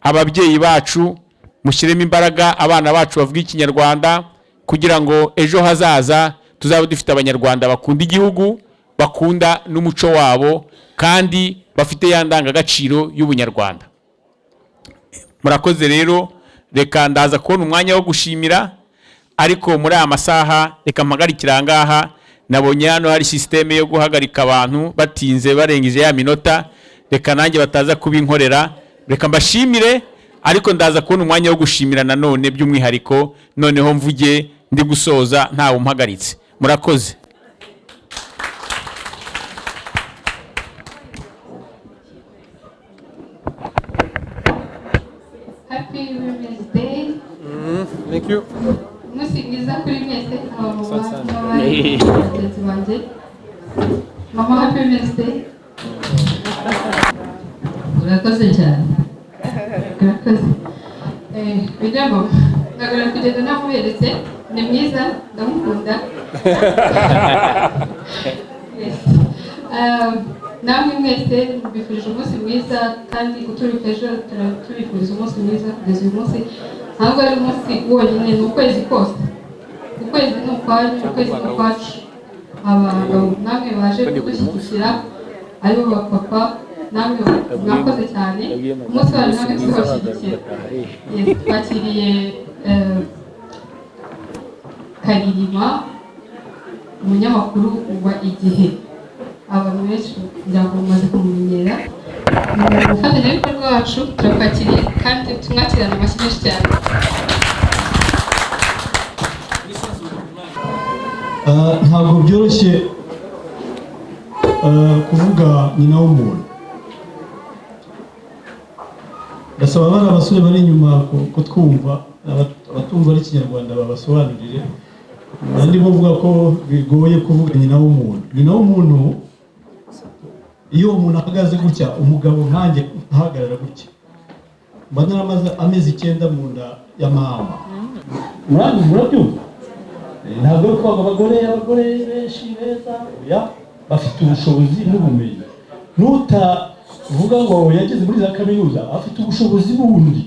ababyeyi bacu mushyiremo imbaraga, abana bacu bavuge Ikinyarwanda, kugira ngo ejo hazaza tuzabe dufite Abanyarwanda bakunda igihugu, bakunda n'umuco wabo, kandi bafite ya ndangagaciro y'Ubunyarwanda. Murakoze rero, reka ndaza kubona umwanya wo gushimira, ariko muri aya masaha reka mpagarikire aha ngaha. Nabonye hano hari système yo guhagarika abantu batinze barengeje ya minota, reka nanjye bataza kubinkorera. Reka mbashimire. Ariko ndaza kubona umwanya wo gushimira nanone by'umwihariko, noneho mvuge ndi gusoza ntawe umpagaritse. Murakoze. Happy Women's Day. Thank you. Umunsi mwiza kuri mwese, abamama Asante. n'abari bagenzi banjye. Mama, happy Women's Day. Urakoze cyane. Urakoze. Ujya mama, ntabwo kugenda namuberetse, ni mwiza, ndamukunda. Yes. Namwe mwese mbifurije umunsi mwiza, kandi guturuka ejo tubifuriza umunsi mwiza kugeza uyu munsi. Ntabwo ari umunsi wonyine, ni ukwezi kose. Ukwezi ni ukwanyu, ukwezi ni ukwacu. Abagabo namwe baje kudushyigikira, aribo bapapa, namwe mwakoze cyane. Umunsi wanyu namwe tuzabashyigikira. Yes, twakiriye Karirima, umunyamakuru wa Igihe. Abantu benshi kugira ngo mumaze kumumenyera, ni umufatanyabikorwa wacu, turakwakiriye kandi tumwakirana amashyi menshi cyane. Ntabwo byoroshye kuvuga nyina w'umuntu. Ndasaba bari abasore bari inyuma kutwumva, abatumva ari Ikinyarwanda babasobanurire. Ndimo mvuga ko bigoye kuvuga nyina w'umuntu. Nyina w'umuntu, iyo umuntu ahagaze gutya, umugabo nkanjye ahagarara gutya, mba naramaze amezi 9 mu nda ya mama. Murabyumva? Ntabwo ari ukuvuga abagore benshi beza, oya, bafite ubushobozi n'ubumenyi. Nutavuga ngo yageze muri za kaminuza, afite ubushobozi bundi,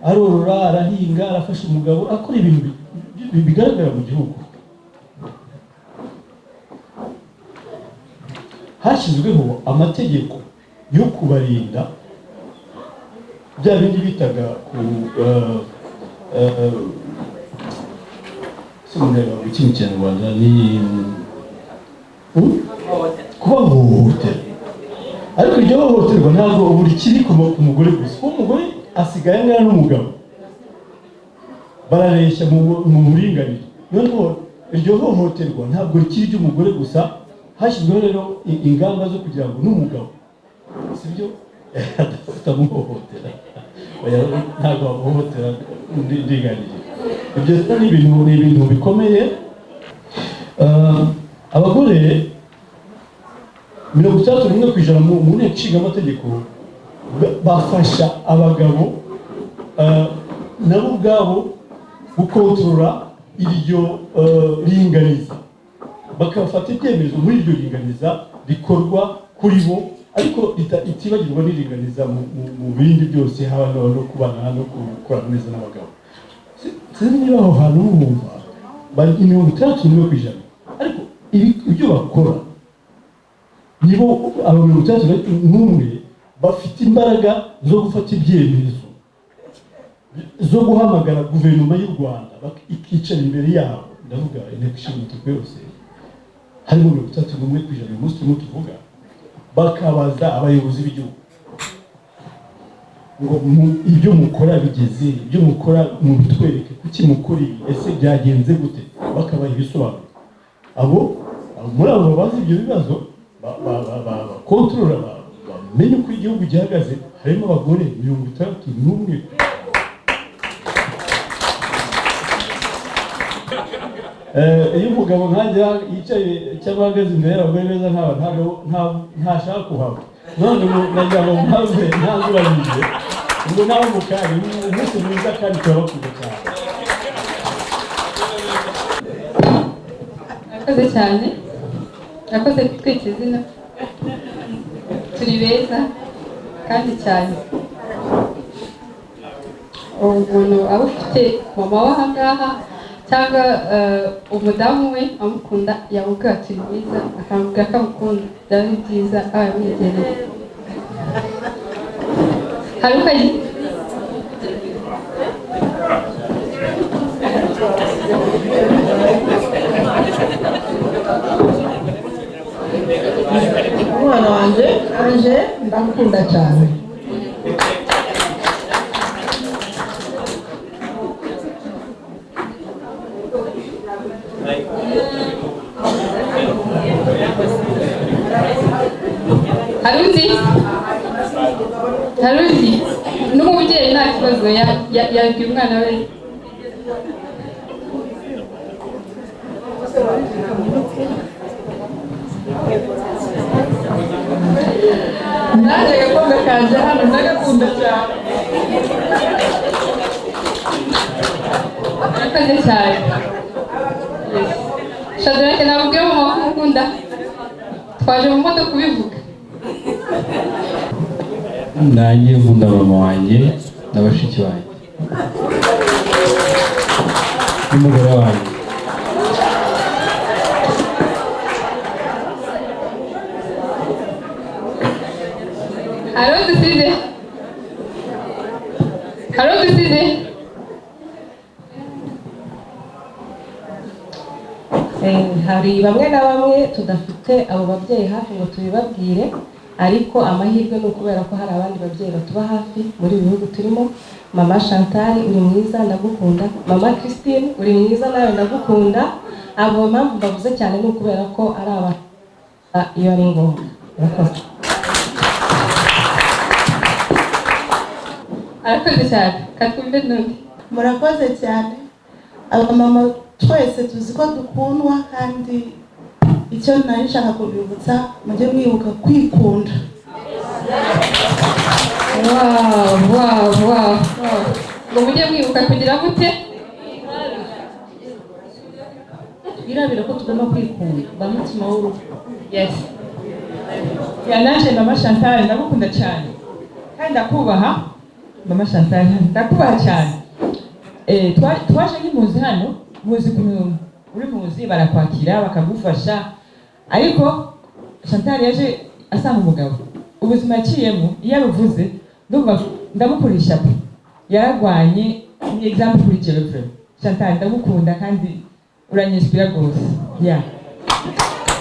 arorora, arahinga, arafasha umugabo, akora ibintu bigaragara mu gihugu. Hashyizweho amategeko yo kubarinda bya bindi bitaga ku mu Kinyarwanda ni kubahohotera. Ariko iryo hohoterwa ntabwo ubu rikiri ku mugore gusa, kuko umugore asigaye angana n'umugabo, barareshya mu buringanire. Noneho iryo hohoterwa ntabwo rikiri iry'umugore gusa, hashyizweho rero ingamba zo kugira ngo n'umugabo, sibyo, utamuhohotera, ntabwo wamuhohotera ndinganire. Ibyo rero ni ibintu bikomeye. Abagore 61% mu nteko ishinga amategeko bafasha abagabo nabo ubwabo gukontorora iryo ringaniza, bakafata ibyemezo muri iryo ringaniza rikorwa kuri bo, ariko itibagirwa n'iringaniza mu bindi byose, haba no kubana no gukorana neza n'abagabo. Sinzi niba aho hantu bumva bari 61%, ariko ibyo bakora nibo abo 61 bafite imbaraga zo gufata ibyemezo, zo guhamagara guverinoma y'u Rwanda ikicara imbere yabo. Ndavuga inteko ishinga amategeko yose, harimo 61% uyu munsi turimo tuvuga, bakabaza abayobozi b'igihugu ngo ibyo mukora bigeze, ibyo mukora mubitwereke, kuki mukora ibi, ese byagenze gute, bakabaha ibisobanuro. Abo muri abo babaza ibyo bibazo bakontorora, bamenye uko igihugu gihagaze, harimo abagore 61. Iyo umugabo nkanjye yicaye cyangwa ahagaze imbere y'abagore beza nk'aba, ntashaka kuhava. None ubu nagira ngo mpave ntazuranyije, ubwo nawe mu kanya, umunsi mwiza kandi turabakunda cyane. Murakoze cyane, murakoze kutwita izina, turi beza kandi cyane. Umuntu aba ufite mama we aha ngaha cyangwa umudamu we amukunda, yamubwira ati uri mwiza, akamubwira ko amukunda, byaba ari byiza aba yamwegereye. Hari uko Umwana wanjye Ange, ndamukunda cyane. Hari undi? Hari undi? N'umubyeyi nta kibazo yabwira umwana we. Nanjye agakombe kanjye hano ndagakunda cyane. Murakoze cyane. Shadrake, nababwira mama ko umukunda, twaje mu modoka kubivuga. Nanjye nkunda mama wanjye na bashiki banjye n'umugore wanjye. Hari uwo dusize? Hari uwo dusize? Hari bamwe na bamwe tudafite abo babyeyi hafi ngo tubibabwire, ariko amahirwe ni ukubera ko hari abandi babyeyi batuba hafi muri ibi bihugu turimo. Mama Chantal uri mwiza ndagukunda, Mama Christine uri mwiza nawe ndagukunda. Abo mpamvu mbavuze cyane ni ukubera ko ari aba iyo ari ngombwa. Murakoze. Arakoze cyane, katwumve n'undi. Murakoze cyane. Abamama twese tuzi ko dukundwa, kandi icyo nari nshaka kubibutsa, mujye mwibuka kwikunda. Wow, wow, wow, wow. Ngo mujye mwibuka kugira gute? Birabira ko tugomba kwikunda, ba mutima w'urugo. Yes. Ya nanje Mama Chantal ndagukunda cyane kandi ndakubaha. Mama Chantal ndakubaha cyane. Twaje nk'impunzi hano, muzi ukuntu uri muzi barakwakira bakagufasha, ariko Chantal yaje asanga umugabo ubuzima yaciyemo, iyo abuvuze ndumva ndamukurisha pe, yararwanye, ni example kuri jewe pe. Chantal ndagukunda kandi uranyinspira rwose. Ya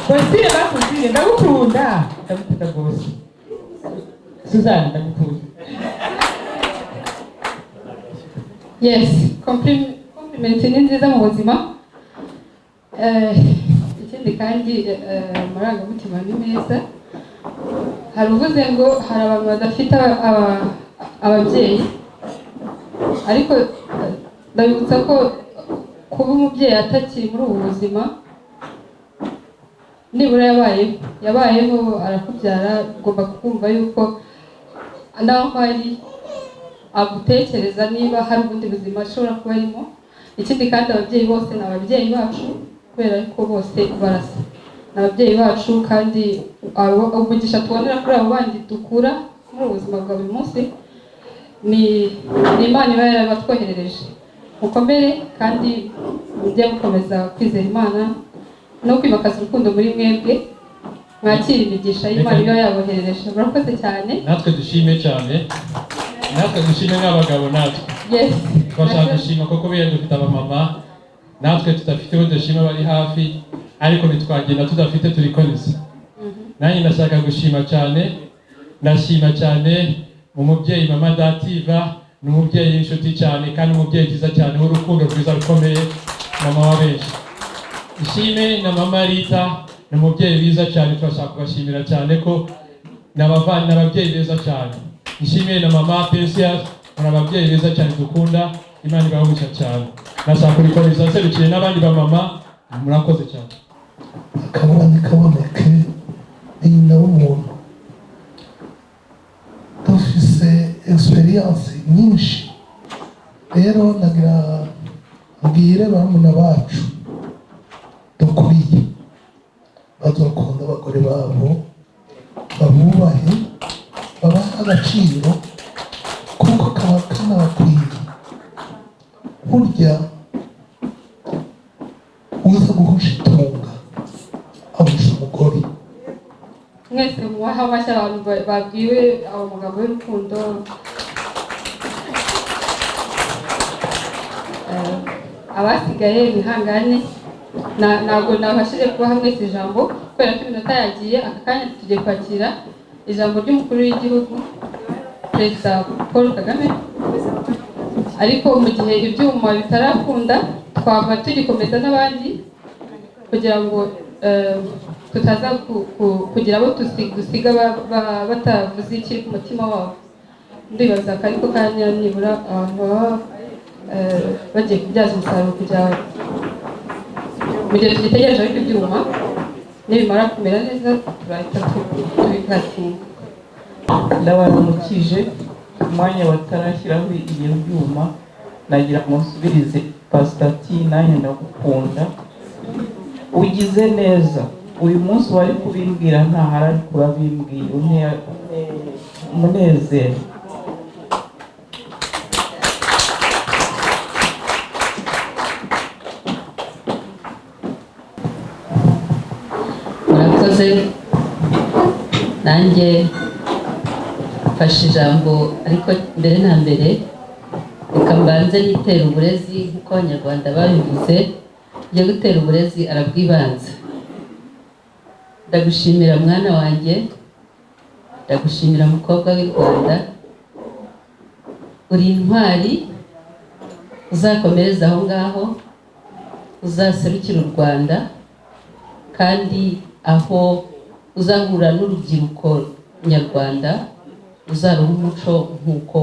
Konsile bakuzire ndagukunda, ndagukunda rwose. Suzanne ndagukunda. Yes, compliment ni nziza mu buzima. Ikindi kandi amarangamutima ni meza. Hari uvuze ngo hari abantu badafite ababyeyi, ariko ndabibutsa ko kuba umubyeyi atakiri muri ubu buzima, nibura yabayeho arakubyara, ugomba kumva yuko naho ari agutekereza niba hari ubundi buzima ashobora kuba arimo. Ikindi kandi ababyeyi bose ni ababyeyi bacu, kubera ko bose barasa, ni ababyeyi bacu, kandi umugisha tubonera kuri abo bandi dukura muri ubu buzima bwa buri munsi ni Imana iba yarabatwoherereje. Mukomere kandi mujye mukomeza kwizera Imana no kwimakaza urukundo muri mwebwe, mwakira imigisha y'Imana iba yaboherereje. Murakoze cyane. Natwe dushime cyane, natwe dushime nk'abagabo, natwe yes, twashaka gushima kuko buriya dufite abamama, natwe tudafite abo dushima bari hafi, ariko ntitwagenda tudafite turikoneza. Nanjye ndashaka gushima cyane, ndashima cyane umubyeyi Mama Dativa, ni umubyeyi w'inshuti cyane kandi umubyeyi mwiza cyane w'urukundo rwiza rukomeye, mama wa benshi. Ishime na Mama Rita, ni umubyeyi mwiza cyane, turashaka kubashimira cyane ko n'ababyeyi beza cyane. Ishime na Mama Pensias, muri ababyeyi beza cyane dukunda, Imana ibahe cyane. Ndashaka kurikoreza nserukiye n'abandi ba mama, murakoze cyane. Akabura ntikaboneke ni nyina w'umuntu. Dufise experience nyinshi, rero nagira mbwire barumuna bacu dukuriye bazokunda abagore babo, babubahe, babahe agaciro kuko kaba kanabakwiye. Burya uza guhusha itunga ahusha umugore. Mwese mubaha amashyi abantu babwiwe abo magambo y'urukundo. Abasigaye bihangane, ntabwo nabashije kubaha mwese ijambo kubera ko iminota yagiye. Aka kanya tugiye kwakira ijambo ry'umukuru w'igihugu Perezida Paul Kagame, ariko mu gihe ibyuma bitarakunda twaba tugikomeza n'abandi. Kugira ngo tutaza kugira abo dusiga batavuze ikiri ku mutima wabo. Ndibaza ko ariko kanya nibura abantu baba bagiye kubyaza umusaruro kugira mu gihe tugitegereje, ariko ibyuma nibimara kumera neza turahita tubikatinga. Ndabaramukije. Umwanya batarashyiraho ibyo byuma, nagira ngo nsubirize pasitati. Nanjye ndagukunda, ugize neza. Uyu munsi wari kubimbwira ntahari, ariko urabimbwiye, untera umunezero. Murakoze. Nanjye mfashe ijambo, ariko mbere na mbere reka mbanze nitera uburezi nk'uko Abanyarwanda babivuze: ujya gutera uburezi arabwibanza. Ndagushimira mwana wanjye, ndagushimira mukobwa w'i Rwanda, uri intwari. Uzakomereze aho ngaho, uzaserukire u Rwanda, kandi aho uzahura n'urubyiruko nyarwanda uzaruha umuco nk'uko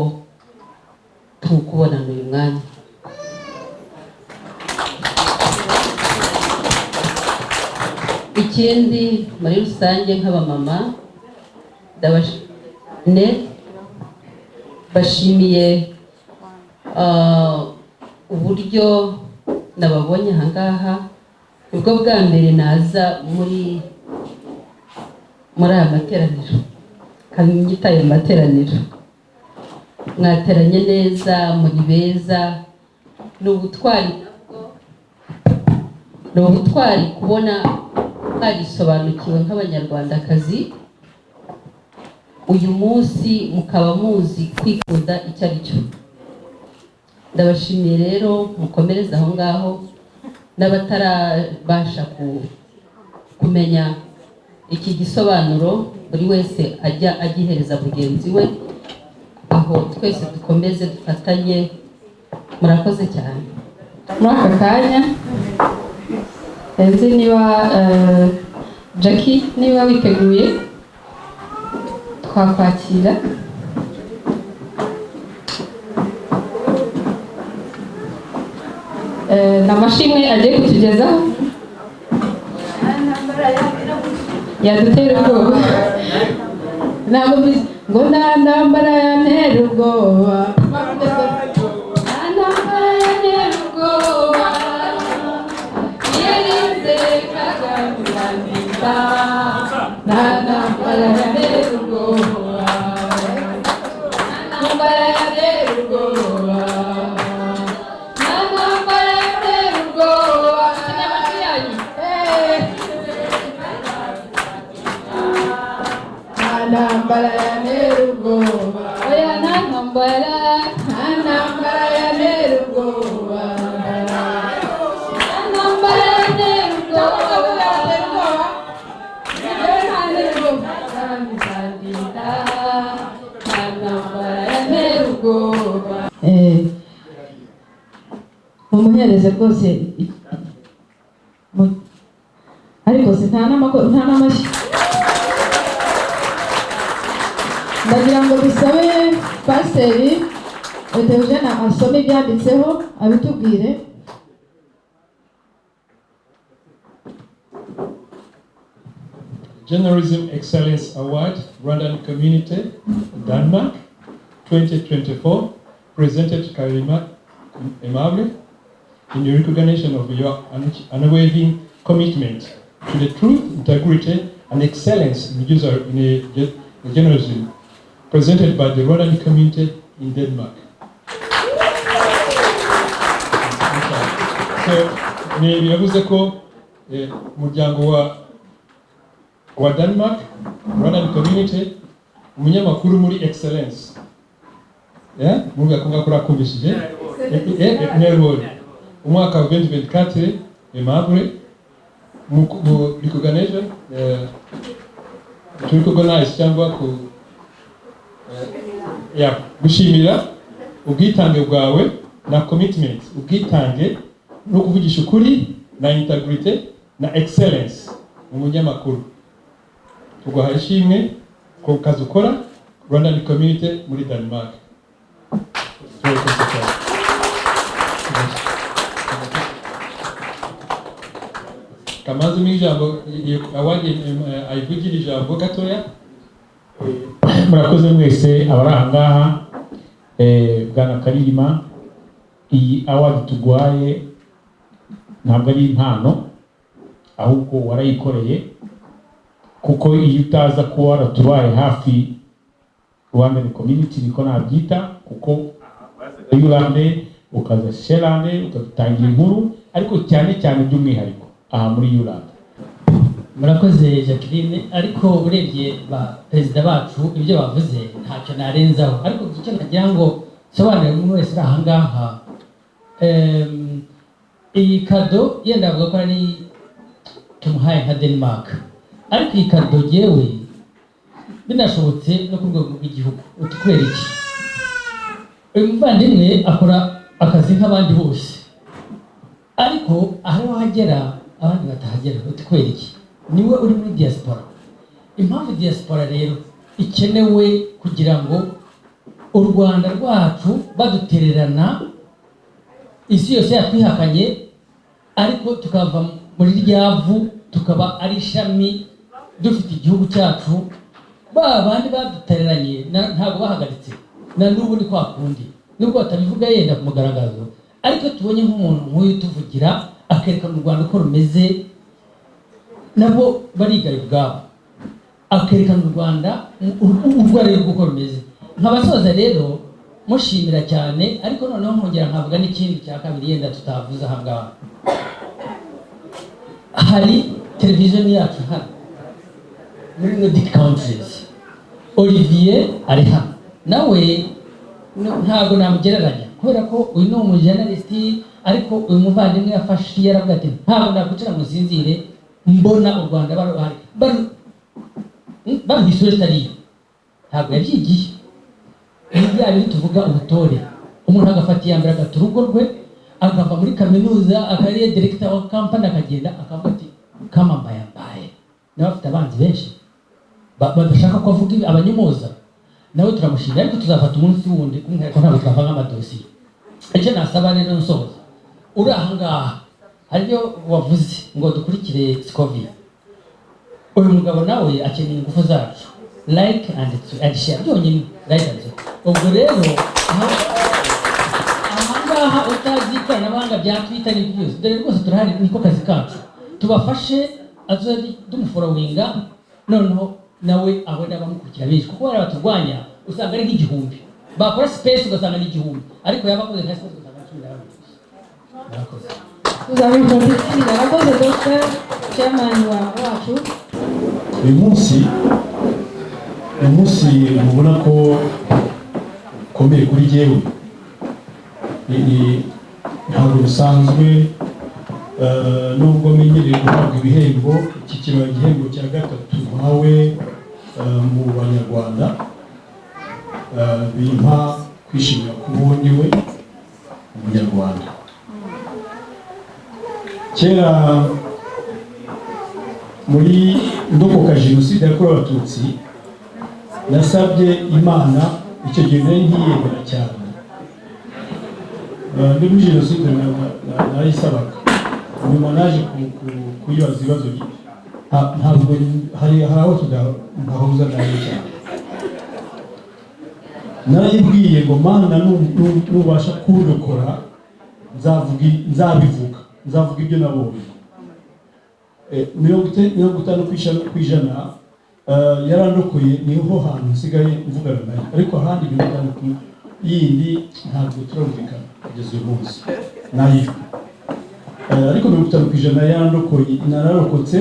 tuwukubonana uyu mwanya. Ikindi, muri rusange nk'abamama ndabashimiye, bashimiye uburyo nababonye aha ngaha. Nibwo bwa mbere naza muri aya materaniro, kandi nyitaye mu materaniro. Mwateranye neza, muri beza. Ni ubutwari nabwo, ni ubutwari kubona mwarisobanukiwe nk'Abanyarwandakazi uyu munsi, mukaba muzi kwikunda icyo ari cyo. Ndabashimiye rero, mukomereze aho ngaho. N'abatarabasha kumenya iki gisobanuro, buri wese ajya agihereza mugenzi we, aho twese dukomeze dufatanye. Murakoze cyane. Muri aka kanya sinzi niba Jackie, niba witeguye twakwakira. Ni amashimwe agiye kutugezaho yadutera ubwoba. Ntabwo mbizi ngo nta ntambara yantera ubwoba, nta ntambara yantera ubwoba, iyo nize Kagame irandinda, nta ntambara yantera ubwoba, nta ntambara yantera ubwoba, nta ntambara yantera ubwoba. Amajwi yanyu. Nta ntambara yantera ubwoba, oya, nta ntambara, nta ntambara yantera ubwoba, nta ntambara yantera ubwoba, nta ntambara yantera ubwoba. Mumuhereze rwose, ariko si nta n'amashyi. Ndagira ngo dusabe pasiteri Eugene asome ibyanditseho, abitubwire. Journalism Excellence Award, Rwandan Community, Denmark, 2024, presented to Karima Aimable in recognition of your unwavering commitment to the truth, integrity, and excellence in journalism, presented by the Rwandan community in Denmark. So, ni biravuze ko umuryango wa Denmark, Rwandan community, umunyamakuru muri excellence. Yeah? Muvuga ko ngakora kumvishije. Nerwol. Umwaka wa 2024, Aimable mu recognition, to recognize cyangwa ku ya gushimira ubwitange bwawe na commitment, ubwitange no kuvugisha ukuri na integrity. na excellence mu munyamakuru. Tuguhaye ishimwe ku kazi ukora Rwandan community muri Denmark. Turakoze cyane. Kamaze mu ijambo iyo award ayivugira ijambo gatoya. Murakoze mwese abari aha ngaha. Bwana Karirima, iyi award tuguhaye ntabwo ari impano, ahubwo warayikoreye, kuko iyo utaza kuba waratubaye hafi Rwandan community, niko nabyita, kuko Yulande ukaza Shelande ukadutangira inkuru, ariko cyane cyane by'umwihariko aha muri Yulande. Murakoze Jacqueline, ariko urebye ba perezida bacu ibyo bavuze ntacyo narenzaho, ariko icyo nagira ngo nsobanurire umuntu wese uri aha ngaha, iyi kado yenda avuga ko ari tumuhaye nka Denmark, ariko iyi kado yewe binashobotse no ku rwego rw'igihugu. Uti kubera iki? Uyu muvandimwe akora akazi nk'abandi bose, ariko aho hagera abandi batahagera. Uti kubera iki? Niwe uri muri diaspora. Impamvu diaspora rero ikenewe kugira ngo u Rwanda rwacu badutererana, isi yose yatwihakanye, ariko tukava muri ryavu tukaba ari ishami dufite igihugu cyacu. Ba bandi badutereranye ntabwo bahagaritse, na n'ubu ni kwa kundi, nubwo batabivuga yenda ku mugaragazo, ariko tubonye nk'umuntu nk'uyu tuvugira akerekana u Rwanda uko rumeze, nabo barigaya ubwabo, akerekana u Rwanda urwo ari rwo uko rumeze. Nkabasoza rero mushimira cyane, ariko noneho nkongera nkavuga n'ikindi cya kabiri yenda tutavuze aha ngaha. Hari televiziyo yacu hano muri Nordic countries, Olivier ari hano nawe ntabwo namugereranya kubera ko uyu ni umujournalist, ariko uyu muvandimwe yafashe yaravuga ati ntabwo nakwicara ngo nsinzire mbona u Rwanda baruha isura itariyo. Ntabwo yabyigiye. Ni bya bindi tuvuga ubutore, umuntu agafata iya mbere agata urugo rwe, akava muri kaminuza akaba director wa company, akagenda akavuga ati kama mbaye mbaye. Nawe afite abanzi benshi badashaka ko avuga ibi, abanyomoza. Nawe turamushimira, ariko tuzafata umunsi wundi kumwereka ko ntabwo twavanga amadosiye. Icyo nasaba rero nsoza, uri aha ngaha hari ibyo wavuze ngo dukurikire Scovia, uyu mugabo nawe akeneye ingufu zacu, like and share byonyine, like and share. Ubwo rero aha ngaha utazi ikoranabuhanga bya Twitter n'ibyo byose, dore rwose turahari, niko kazi kacu, tubafashe azajye tumufollowinga, noneho nawe abone abamukurikira benshi, kuko bariya baturwanya usanga ari nk'igihumbi, bakora space ugasanga ni 1000, ariko yaba akoze nka space ugasanga ni 12 gusa. Murakoze. Tuzabikora itsinda. Arakoze Dr. Chairman wacu. Uyu munsi mubona ko ukomeye kuri jyewe, ntabwo bisanzwe. Nubwo menyereye guhabwa ibihembo, iki kibaye igihembo cya gatatu mpawe mu Banyarwanda, bimpa kwishimira kuba uwo ndiwe Umunyarwanda. Kera muri ndokoka jenoside yakorewe Abatutsi, nasabye Imana, icyo gihe nari nkiyemera cyane, ndi muri jenoside narayisabaga, nyuma naje kuyibaza ibibazo ntabwo hari aho tudahuza nayo cyane. Narayibwiye ngo Mana, nubasha kundokora nzabivuga, nzavuga ibyo nabonye. 50% yarandokoye, niho hantu nsigaye mvugana nayo, ariko ahandi 50 ku yindi ntabwo turumvikana kugeza uyu munsi nayo. Ariko 50% yarandokoye, nararokotse,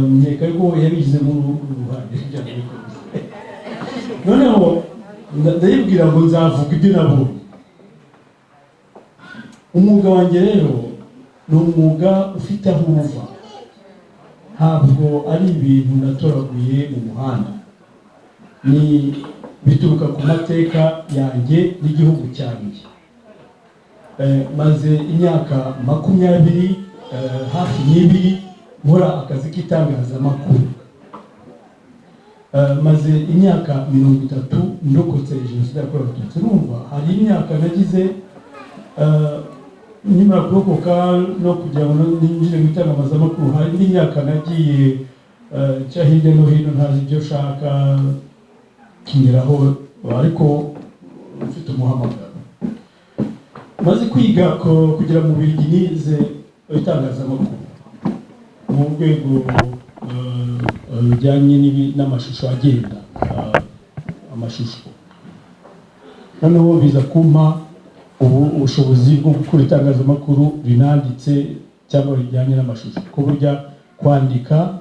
nkeka yuko yabigizemo uruhare. Noneho ndayibwira ngo nzavuga ibyo nabonye. Umwuga wanjye rero ni umwuga ufite aho uva, ntabwo ari ibintu natoraguye mu muhanda, ni bituruka ku mateka yanjye n'igihugu cyanjye. Maze imyaka 22 hafi n'ibiri Nkora akazi k'itangazamakuru. Maze imyaka 30 ndokotse jenoside yakorewe Abatutsi. Urumva hari imyaka nagize nyuma kurokoka no kugira ngo ninjire mu itangazamakuru, hari indi myaka nagiye nca hirya no hino ntazi ibyo nshaka ngeraho, ariko mfite umuhamagaro. Maze kwiga kugera mu Bubiligi, nize itangazamakuru mu rwego rujyanye n'amashusho agenda, amashusho. Noneho biza kumpa ubu ubushobozi bwo gukora itangazamakuru rinanditse cyangwa rijyanye n'amashusho, ko burya kwandika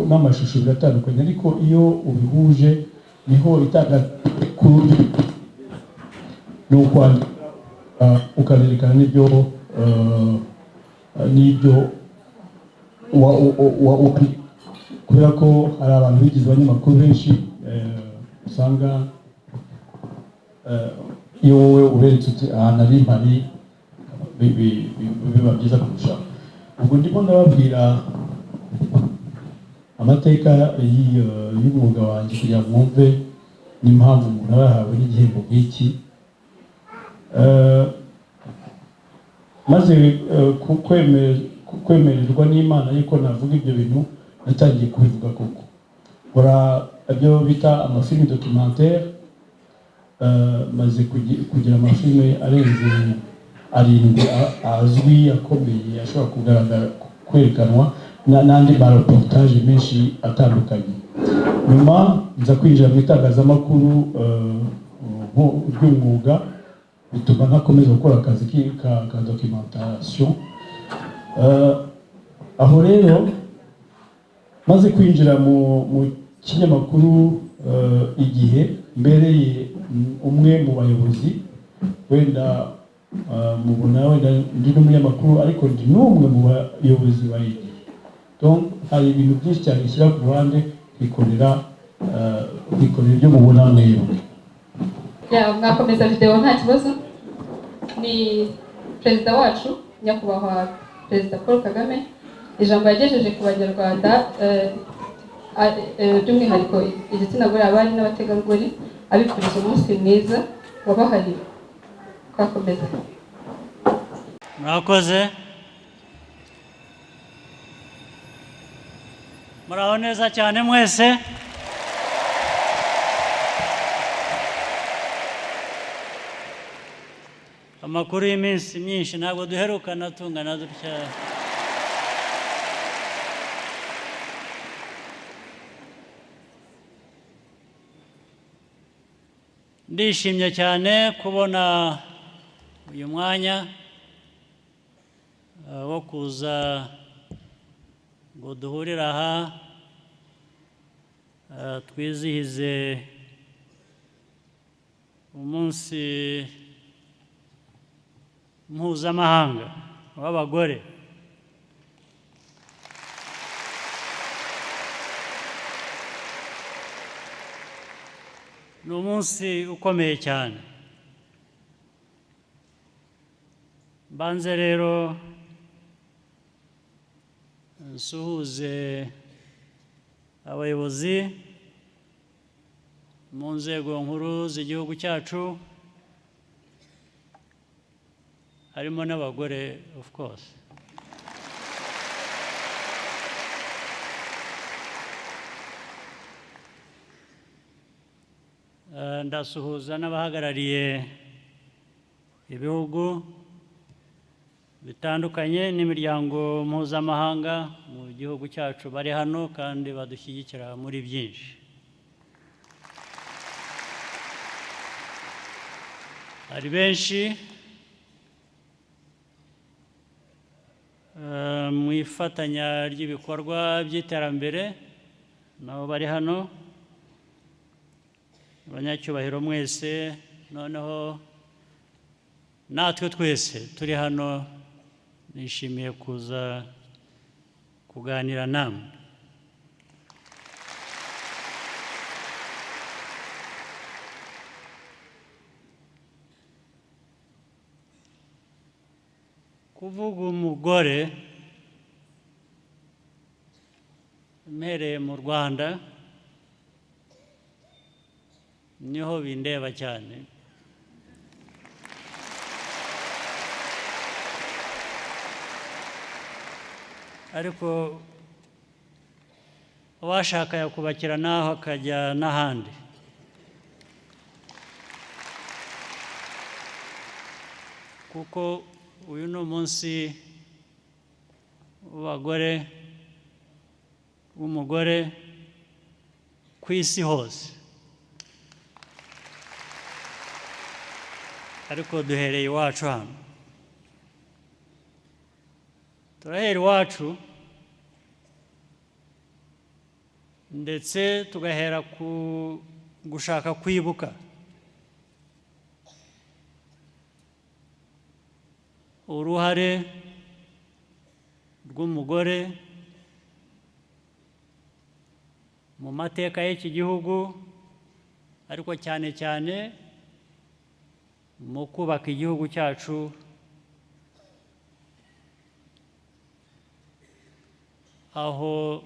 n'amashusho biratandukanye, ariko iyo ubihuje niho itangazamakuru ni ukwandika ukanerekana n'ibyo kubera ko hari abantu bigize abanyamakuru benshi, usanga iyo wowe uberetse uti aha nari mpari, biba byiza kurushaho. Ubwo ndimo ndababwira amateka y'umwuga wanjye kugira ngo mwumve n'impamvu umuntu aba yahawe n'igihembo nk'iki. Maze kwemererwa n'Imana yuko navuga ibyo bintu, natangiye kubivuga koko. Nkora ibyo bita amafilime documentaire, maze kugira amafilime arenze 7 azwi akomeye ashobora kugaragara kwerekanwa n'andi ma reportage menshi atandukanye. Nyuma nza kwinjira mu itangazamakuru ry'umwuga, bituma ntakomeza gukora akazi ka documentation. Aho rero maze kwinjira mu kinyamakuru Igihe, mbereye umwe mu bayobozi, wenda mubona wenda ndi n'umunyamakuru, ariko ndi n'umwe mu bayobozi ba Igihe. Donc hari ibintu byinshi cyane bishyira ku ruhande nkikorera ibyo mubona mwebwe. Mwakomeza video nta kibazo. Ni perezida wacu nyakubahwa Perezida Paul Kagame, ijambo yagejeje ku Banyarwanda, by'umwihariko igitsina gore, abari n'abategarugori, abifuriza umunsi mwiza wabahariwe. Twakomeza. Murakoze, muraho neza cyane mwese. Amakuru y'iminsi myinshi ntabwo duherukana tungana dutya. Ndishimye cyane kubona uyu mwanya wo kuza ngo duhurire aha, twizihize umunsi mpuzamahanga w'abagore. Ni umunsi ukomeye cyane. Mbanze rero nsuhuze abayobozi mu nzego nkuru z'igihugu cyacu, harimo n'abagore of course. Ndasuhuza n'abahagarariye ibihugu bitandukanye n'imiryango mpuzamahanga mu gihugu cyacu bari hano kandi badushyigikira muri byinshi. Hari benshi mu ifatanya ry'ibikorwa by'iterambere nabo bari hano, abanyacyubahiro mwese, noneho natwe twese turi hano nishimiye kuza kuganira namwe. Kuvuga umugore Mpereye mu Rwanda niho bindeba cyane. Ariko uwashaka yakubakira naho akajya n'ahandi. Kuko uyu ni umunsi w'abagore, w'umugore ku isi hose. Ariko duhereye iwacu hano. Turahera iwacu ndetse tugahera ku gushaka kwibuka uruhare rw'umugore mu mateka y'iki gihugu, ariko cyane cyane mu kubaka igihugu cyacu aho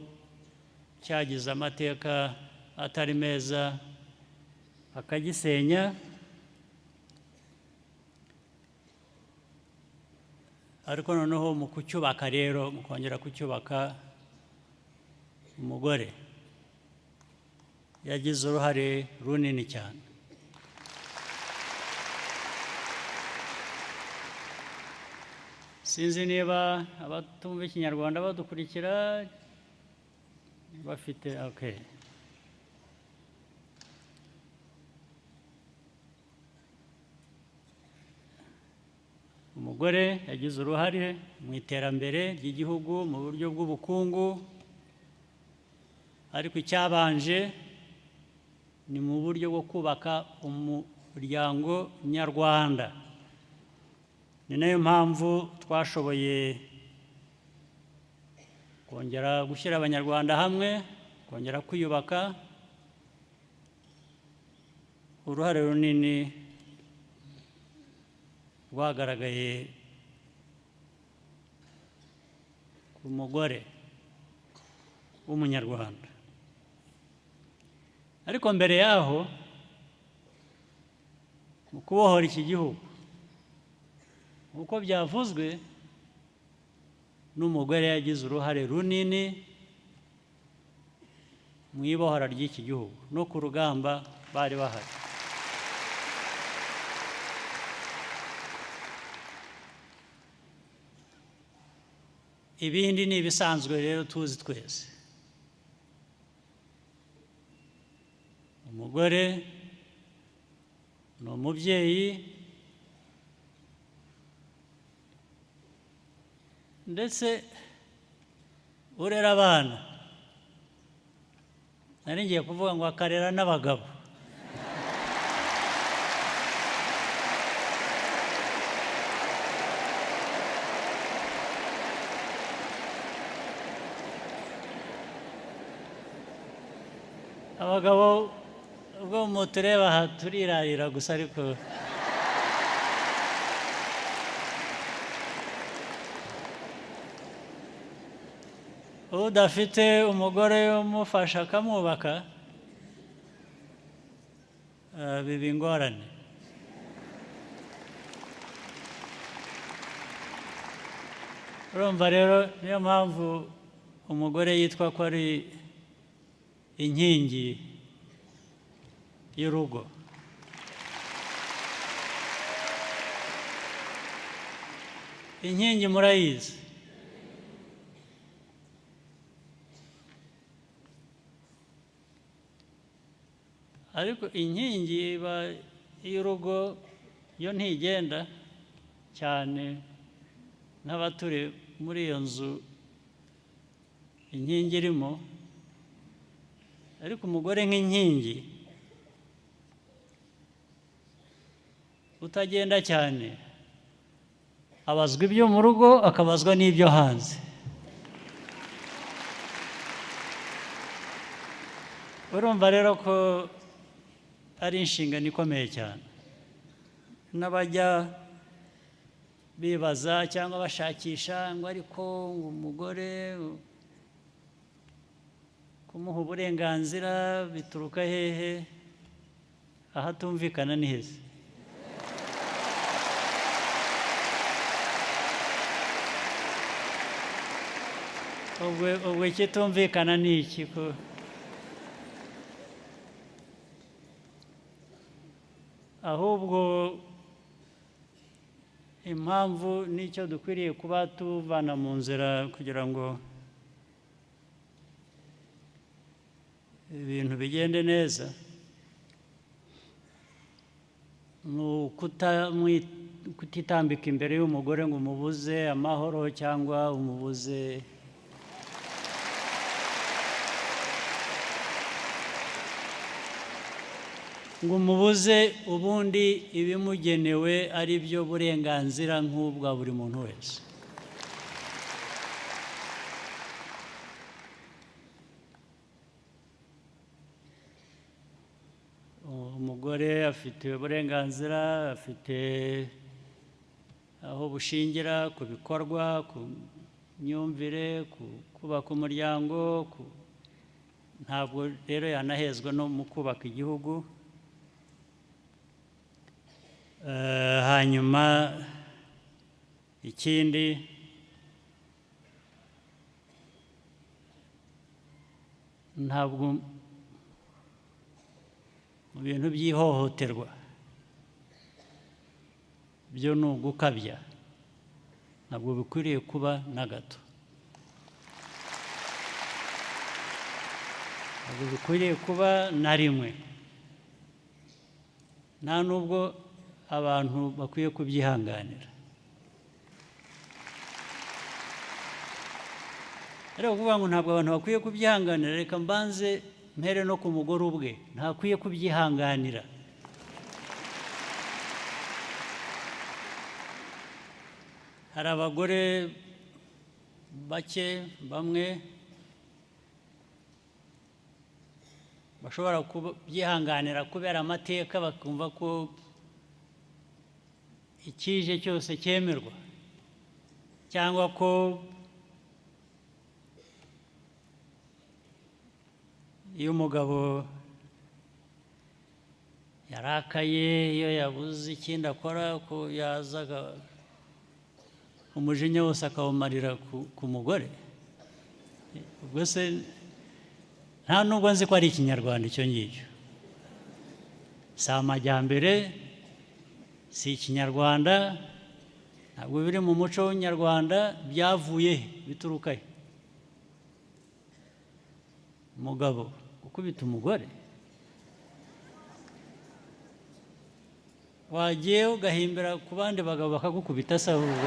cyagize amateka atari meza akagisenya, ariko noneho mu kucyubaka rero, mu kongera kucyubaka, umugore yagize uruhare runini cyane. Sinzi niba abatumva Ikinyarwanda badukurikira bafite okay. Umugore yagize uruhare mu iterambere ry'igihugu mu buryo bw'ubukungu, ariko icyabanje ni mu buryo bwo kubaka umuryango nyarwanda. Ni nayo mpamvu twashoboye kongera gushyira Abanyarwanda hamwe, kongera kwiyubaka. Uruhare runini rwagaragaye ku mugore w'Umunyarwanda. Ariko mbere yaho, mu kubohora iki gihugu, uko byavuzwe, n'umugore yagize uruhare runini mu ibohora ry'iki gihugu no ku rugamba bari bahari. Ibindi ni ibisanzwe rero tuzi twese. Umugore ni umubyeyi, ndetse urera abana. Nari ngiye kuvuga ngo akarera n'abagabo. Abagabo ubwo mutureba aha turirarira gusa, ariko udafite umugore umufasha akamwubaka biba ingorane. Urumva rero niyo mpamvu umugore yitwa ko ari inkingi y'urugo. Inkingi murayizi. Ariko inkingi y'urugo yo ntigenda cyane n'abaturi muri iyo nzu inkingi irimo, ariko umugore nk'inkingi utagenda cyane abazwa ibyo mu rugo akabazwa n'ibyo hanze. Urumva rero ko ari inshingano ikomeye cyane. N'abajya bibaza cyangwa bashakisha ngo ariko umugore Kumuha uburenganzira bituruka hehe? Ahatumvikana ni heza. Ubwo ikitumvikana ni iki? Ko ahubwo impamvu n'icyo dukwiriye kuba tuvana mu nzira kugira ngo ibintu bigende neza ni kutitambika imbere y'umugore ngo umubuze amahoro cyangwa umubuze ngo umubuze ubundi ibimugenewe ari byo burenganzira nk'ubwa buri muntu wese. Umugore afite uburenganzira, afite aho bushingira ku bikorwa, ku myumvire, ku kubaka umuryango, ntabwo rero yanahezwa no mu kubaka igihugu. Hanyuma ikindi ntabwo mu bintu by'ihohoterwa byo ni ugukabya, ntabwo bikwiriye kuba na gato, ntabwo bikwiriye kuba na rimwe, nta nubwo abantu bakwiye kubyihanganira. Ariko kuvuga ngo ntabwo abantu bakwiye kubyihanganira, reka mbanze mpere no ku mugore ubwe ntakwiye kubyihanganira. Hari abagore bake bamwe bashobora kubyihanganira kubera amateka, bakumva ko ikije cyose cyemerwa, cyangwa ko iyo umugabo yarakaye, iyo yabuze ikindi akora, ko yazaga umujinya wose akawumarira ku mugore. Ubwo se nta nubwo nzi ko ari ikinyarwanda icyo ngicyo, si amajyambere, si ikinyarwanda, ntabwo biri mu muco w'Inyarwanda. Byavuye he? Bituruka he? Umugabo gukubita umugore, wagiye ugahimbira ku bandi bagabo bakagukubita se ahubwo.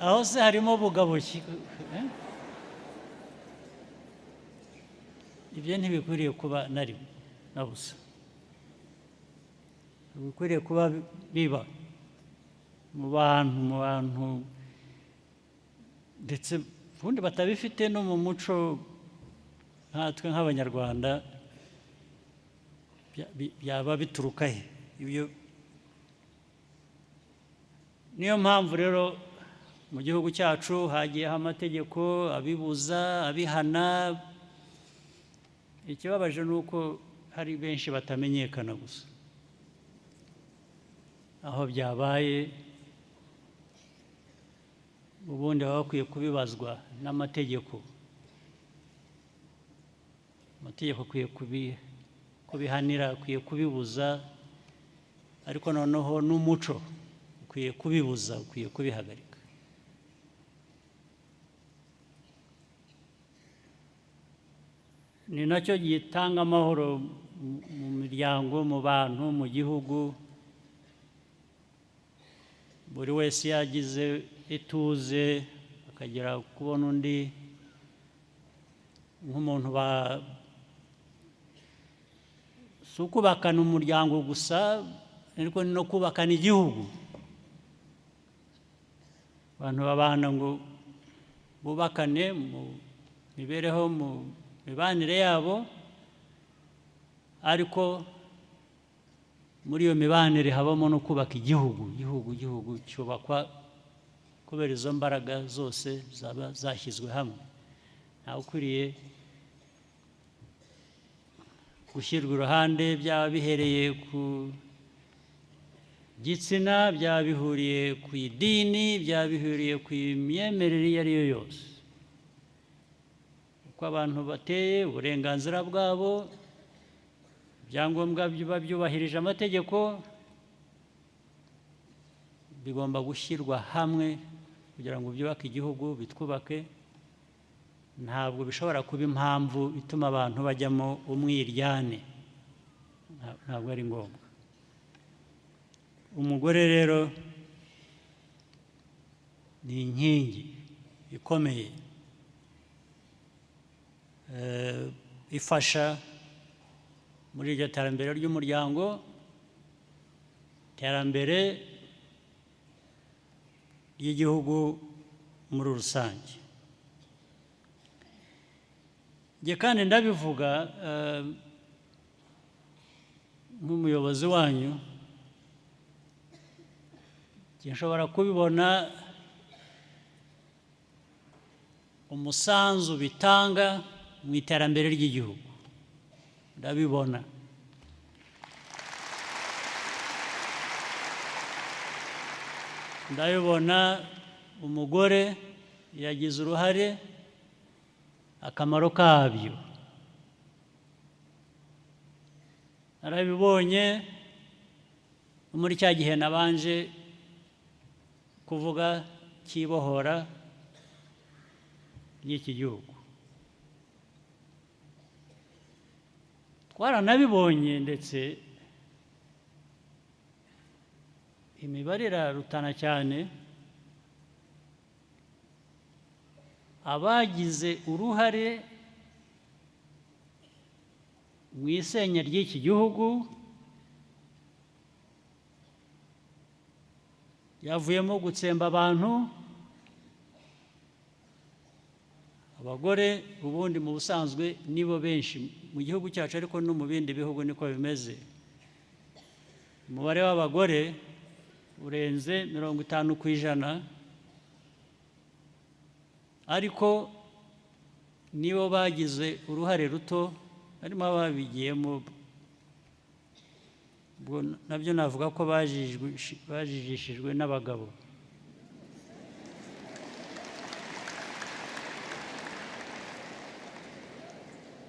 Aho se harimo bugabo ki? Ibyo ntibikwiriye kuba na rimwe na busa, bikwiriye kuba biba mu bantu ndetse ubundi batabifite no mu muco nkatwe nk'Abanyarwanda, byaba bituruka he? Ibyo niyo mpamvu rero mu gihugu cyacu hagiyeho amategeko abibuza, abihana. Ikibabaje ni uko hari benshi batamenyekana gusa aho byabaye, ubundi baba bakwiye kubibazwa n'amategeko. Amategeko akwiye kubihanira, akwiye kubibuza, ariko noneho n'umuco ukwiye kubibuza, ukwiye kubihagarika. Ni nacyo gitanga amahoro mu miryango, mu bantu, mu gihugu. Buri wese yagize ituze akagera kubona undi nk'umuntu si ukubakana umuryango gusa, ariko ni no kubakana igihugu. Abantu babana ngo bubakane mu mibereho, mu mibanire yabo, ariko muri iyo mibanire habamo no kubaka igihugu. Igihugu cyubakwa kubera izo mbaraga zose zaba zashyizwe hamwe. Ntawe ukwiriye gushyirwa iruhande, byaba bihereye ku gitsina, byaba bihuriye ku idini, byaba bihuriye ku myemerere iyo ari yo yose. Uko abantu bateye, uburenganzira bwabo, ibyangombwa biba byubahirije amategeko, bigomba gushyirwa hamwe kugira ngo byubake igihugu, bitwubake. Ntabwo bishobora kuba impamvu ituma abantu bajyamo umwiryane, ntabwo ari ngombwa. Umugore rero ni inkingi ikomeye ifasha muri iryo terambere ry'umuryango, iterambere ry'igihugu muri rusange. Njye kandi ndabivuga nk'umuyobozi wanyu, nshobora kubibona umusanzu bitanga mu iterambere ry'igihugu, ndabibona. Ndabibona umugore yagize uruhare, akamaro kabyo narabibonye muri cya gihe nabanje kuvuga cyibohora ry'iki gihugu. Twaranabibonye, ndetse imibare irarutana cyane. Abagize uruhare mu isenya ry'iki gihugu yavuyemo gutsemba abantu, abagore ubundi mu busanzwe nibo benshi mu gihugu cyacu, ariko no mu bindi bihugu niko bimeze. Umubare w'abagore urenze 50%, ariko nibo bagize uruhare ruto, harimo ababigiyemo, nabyo navuga ko bajijishijwe n'abagabo.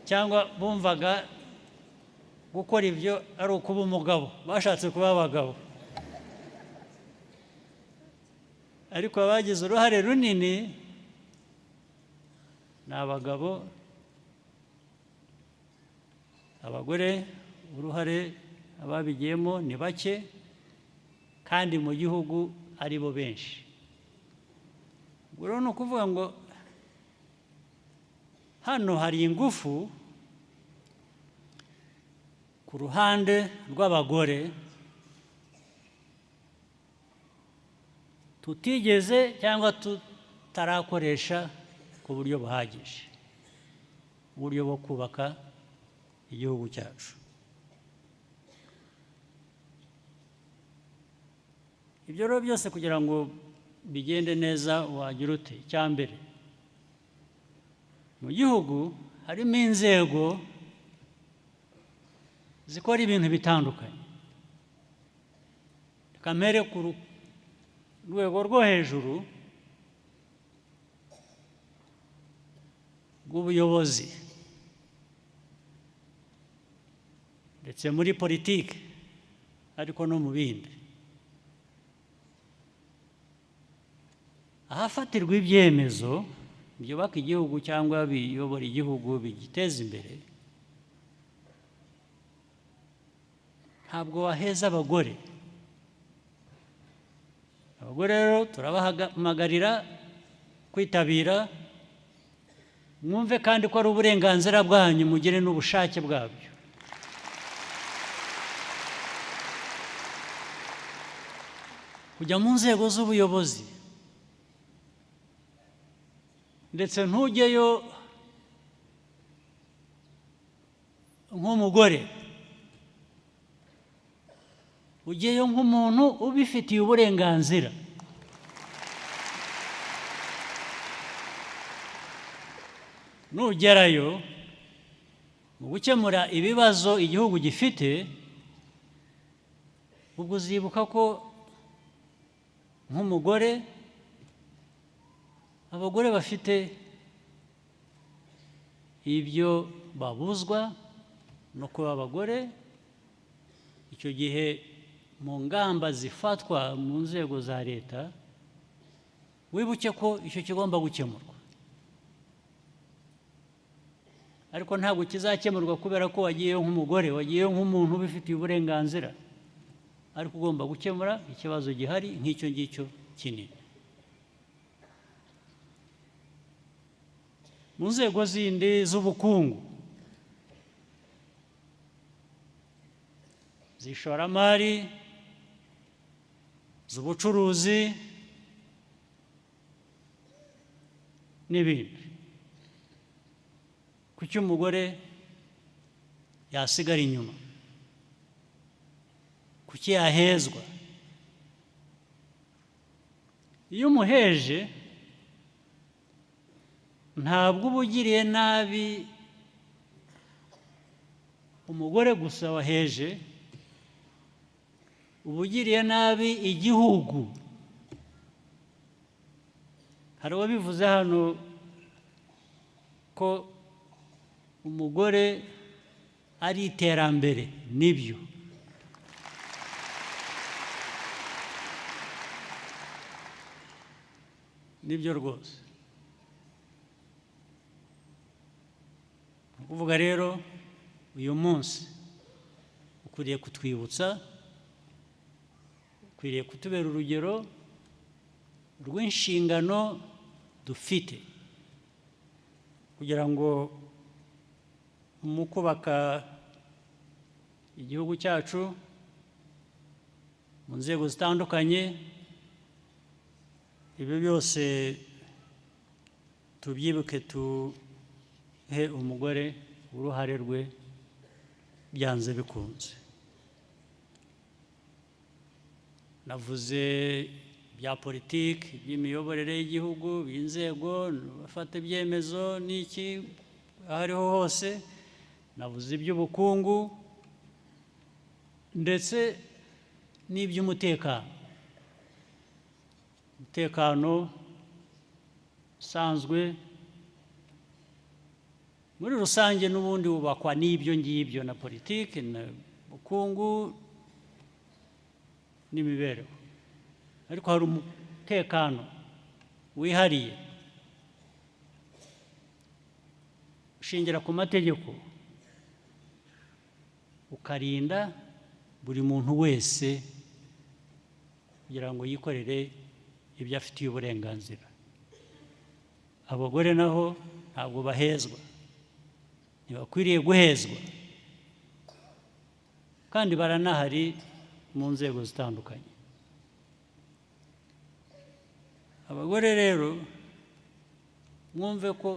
Cyangwa bumvaga gukora ibyo ari ukuba umugabo, bashatse kuba abagabo. Ariko abagize uruhare runini ni abagabo. Abagore uruhare ababigiyemo ni bake, kandi mu gihugu ari bo benshi. Ubwo rero ni ukuvuga ngo hano hari ingufu ku ruhande rw'abagore tutigeze cyangwa tutarakoresha ku buryo buhagije, uburyo bwo kubaka igihugu cyacu. Ibyo rero byose kugira ngo bigende neza wagira ute? Icya mbere, mu gihugu harimo inzego zikora ibintu bitandukanye. Kamere ku rwego rwo hejuru rw'ubuyobozi, ndetse muri politiki, ariko no mu bindi. Ahafatirwa ibyemezo byubaka igihugu cyangwa biyobora igihugu bigiteza imbere, ntabwo waheza abagore. Abagore rero turabahamagarira kwitabira, mwumve kandi ko ari uburenganzira bwanyu, mugire n'ubushake bwabyo. Kujya mu nzego z'ubuyobozi, ndetse ntujyeyo nk'umugore, ugiyeyo nk'umuntu ubifitiye uburenganzira. Nugerayo mu gukemura ibibazo igihugu gifite, ubwo uzibuka ko nk'umugore, abagore bafite ibyo babuzwa no kuba abagore. Icyo gihe mu ngamba zifatwa mu nzego za leta, wibuke ko icyo kigomba gukemurwa, ariko ntabwo kizakemurwa kubera ko wagiyeyo nk'umugore, wagiyeyo nk'umuntu ubifitiye uburenganzira, ariko ugomba gukemura ikibazo gihari nk'icyo ngicyo kinini. Mu nzego zindi z'ubukungu, z'ishoramari, z'ubucuruzi n'ibindi, kuki umugore yasigara inyuma? Kuki yahezwa? Iyo umuheje, ntabwo uba ugiriye nabi umugore gusa waheje, uba ugiriye nabi igihugu. Hari uwabivuze hano ko umugore ari iterambere. Nibyo, nibyo rwose. Ni ukuvuga rero uyu munsi ukwiriye kutwibutsa, ukwiriye kutubera urugero rw'inshingano dufite kugira ngo mu kubaka igihugu cyacu mu nzego zitandukanye, ibyo byose tubyibuke, tuhe umugore uruhare rwe byanze bikunze. Navuze bya politiki, by'imiyoborere y'igihugu, by'inzego, bafata ibyemezo n'iki aho ariho hose. Navuze iby'ubukungu ndetse n'iby'umutekano. Umutekano usanzwe muri rusange n'ubundi wubakwa n'ibyo ngibyo, na politiki, na bukungu n'imibereho, ariko hari umutekano wihariye ushingira ku mategeko, ukarinda buri muntu wese kugira ngo yikorere ibyo afitiye uburenganzira. Abagore naho ntabwo bahezwa, ntibakwiriye guhezwa, kandi baranahari mu nzego zitandukanye. Abagore rero mwumve ko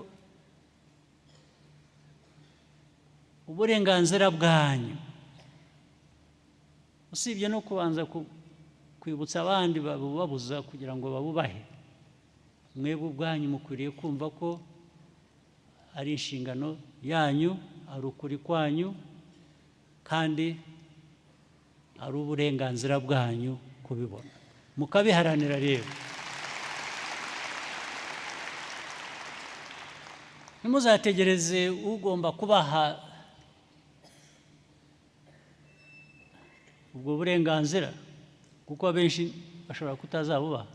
uburenganzira bwanyu, usibye no kubanza kwibutsa abandi babubabuza kugira ngo babubahe, mwebwe ubwanyu mukwiriye kumva ko ari inshingano yanyu, ari ukuri kwanyu, kandi ari uburenganzira bwanyu kubibona, mukabiharanira. Rero ntimuzategereze ugomba kubaha ubwo burenganzira, kuko abenshi bashobora kutazabubaha.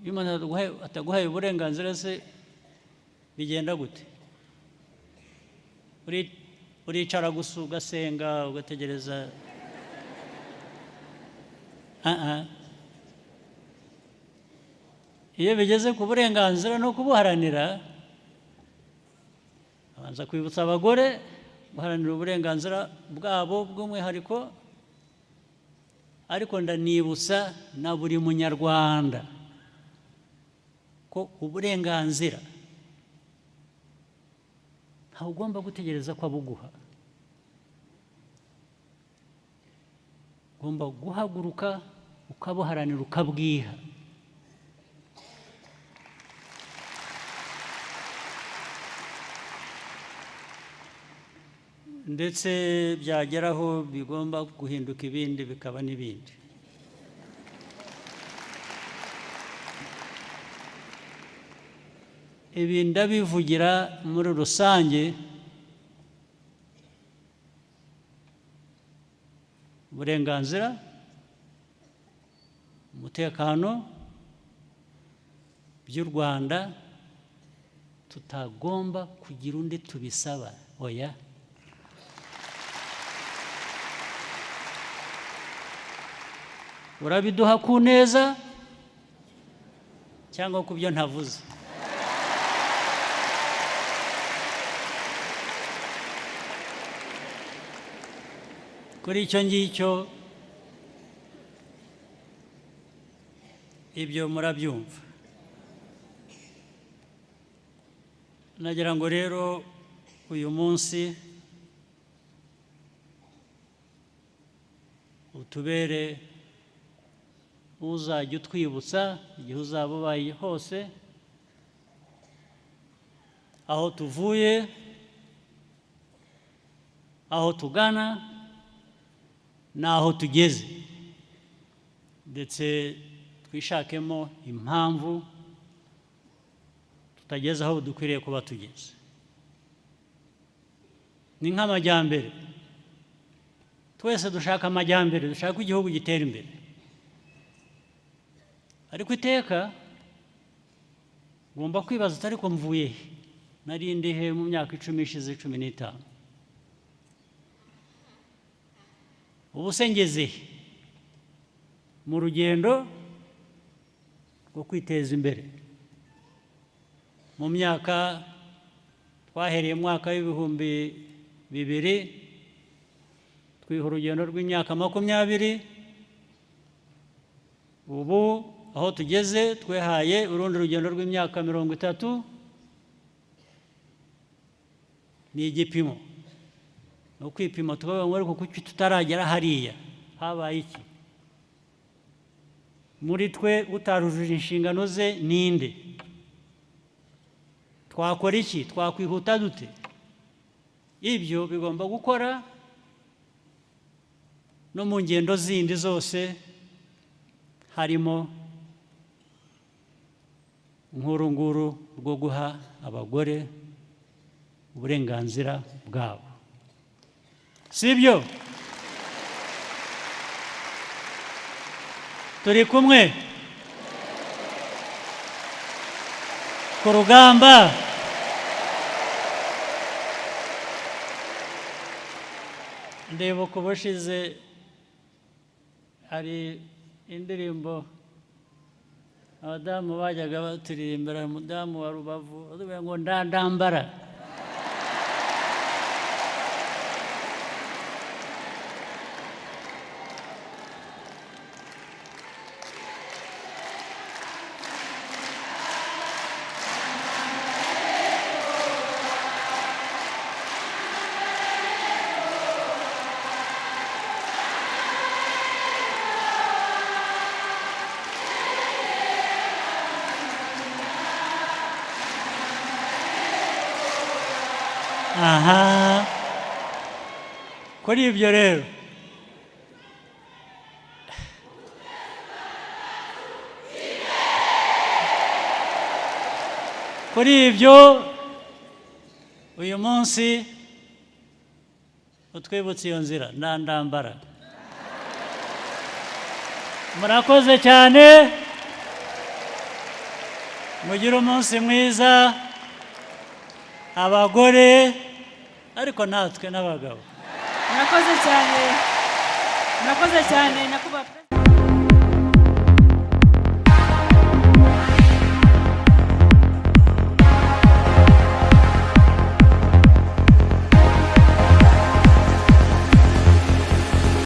Iyo umuntu ataguhaye uburenganzira se bigenda gute? Uricara gusa ugasenga ugategereza? Iyo bigeze ku burenganzira no kubuharanira, abanza kwibutsa abagore guharanira uburenganzira bwabo bw'umwihariko, ariko ndanibutsa na buri munyarwanda ko uburenganzira Ntawe ugomba gutegereza ko abuguha. Ugomba guhaguruka ukabuharanira, ukabwiha. Ndetse byageraho bigomba guhinduka ibindi, bikaba n'ibindi. Ibi ndabivugira muri rusange, uburenganzira, umutekano by'u Rwanda tutagomba kugira undi tubisaba. Oya, urabiduha ku neza cyangwa ku byo ntavuze. Kuri icyo ngicyo, ibyo murabyumva. Nagira ngo rero uyu munsi utubere uzajya utwibutsa igihe uzaba ubaye hose aho tuvuye, aho tugana n'aho tugeze, ndetse twishakemo impamvu tutageze aho dukwiriye kuba tugeze. Ni nk'amajyambere, twese dushaka amajyambere, dushaka igihugu gitera imbere, ariko iteka ngomba kwibaza utari ko mvuye he, nari ndi he mu myaka 10 ishize, 15, ubu se ngeze he mu rugendo rwo kwiteza imbere. Mu myaka twahereye mu mwaka w'2000 twiha urugendo rw'imyaka 20, ubu aho tugeze twihaye urundi rugendo rw'imyaka 30. Ni igipimo, no kwipima tukavuga ngo ariko kuki tutaragera hariya, habaye iki muri twe? Utarujuje inshingano ze ninde? Twakora iki? Twakwihuta dute? Ibyo bigomba gukora no mu ngendo zindi zose, harimo nk'uru nguru rwo guha abagore uburenganzira bwabo, sibyo? Turi kumwe ku rugamba. Ndibuka ubushize hari indirimbo abadamu bajyaga baturirimbira, umudamu wa Rubavu batubwira ngo ndandambara. Aha, kuri ibyo rero kuri ibyo uyu munsi utwibutse iyo nzira ndandambara. Murakoze cyane, mugire umunsi mwiza abagore, ariko natwe n'abagabo. Murakoze cyane, murakoze cyane nyakubahwa.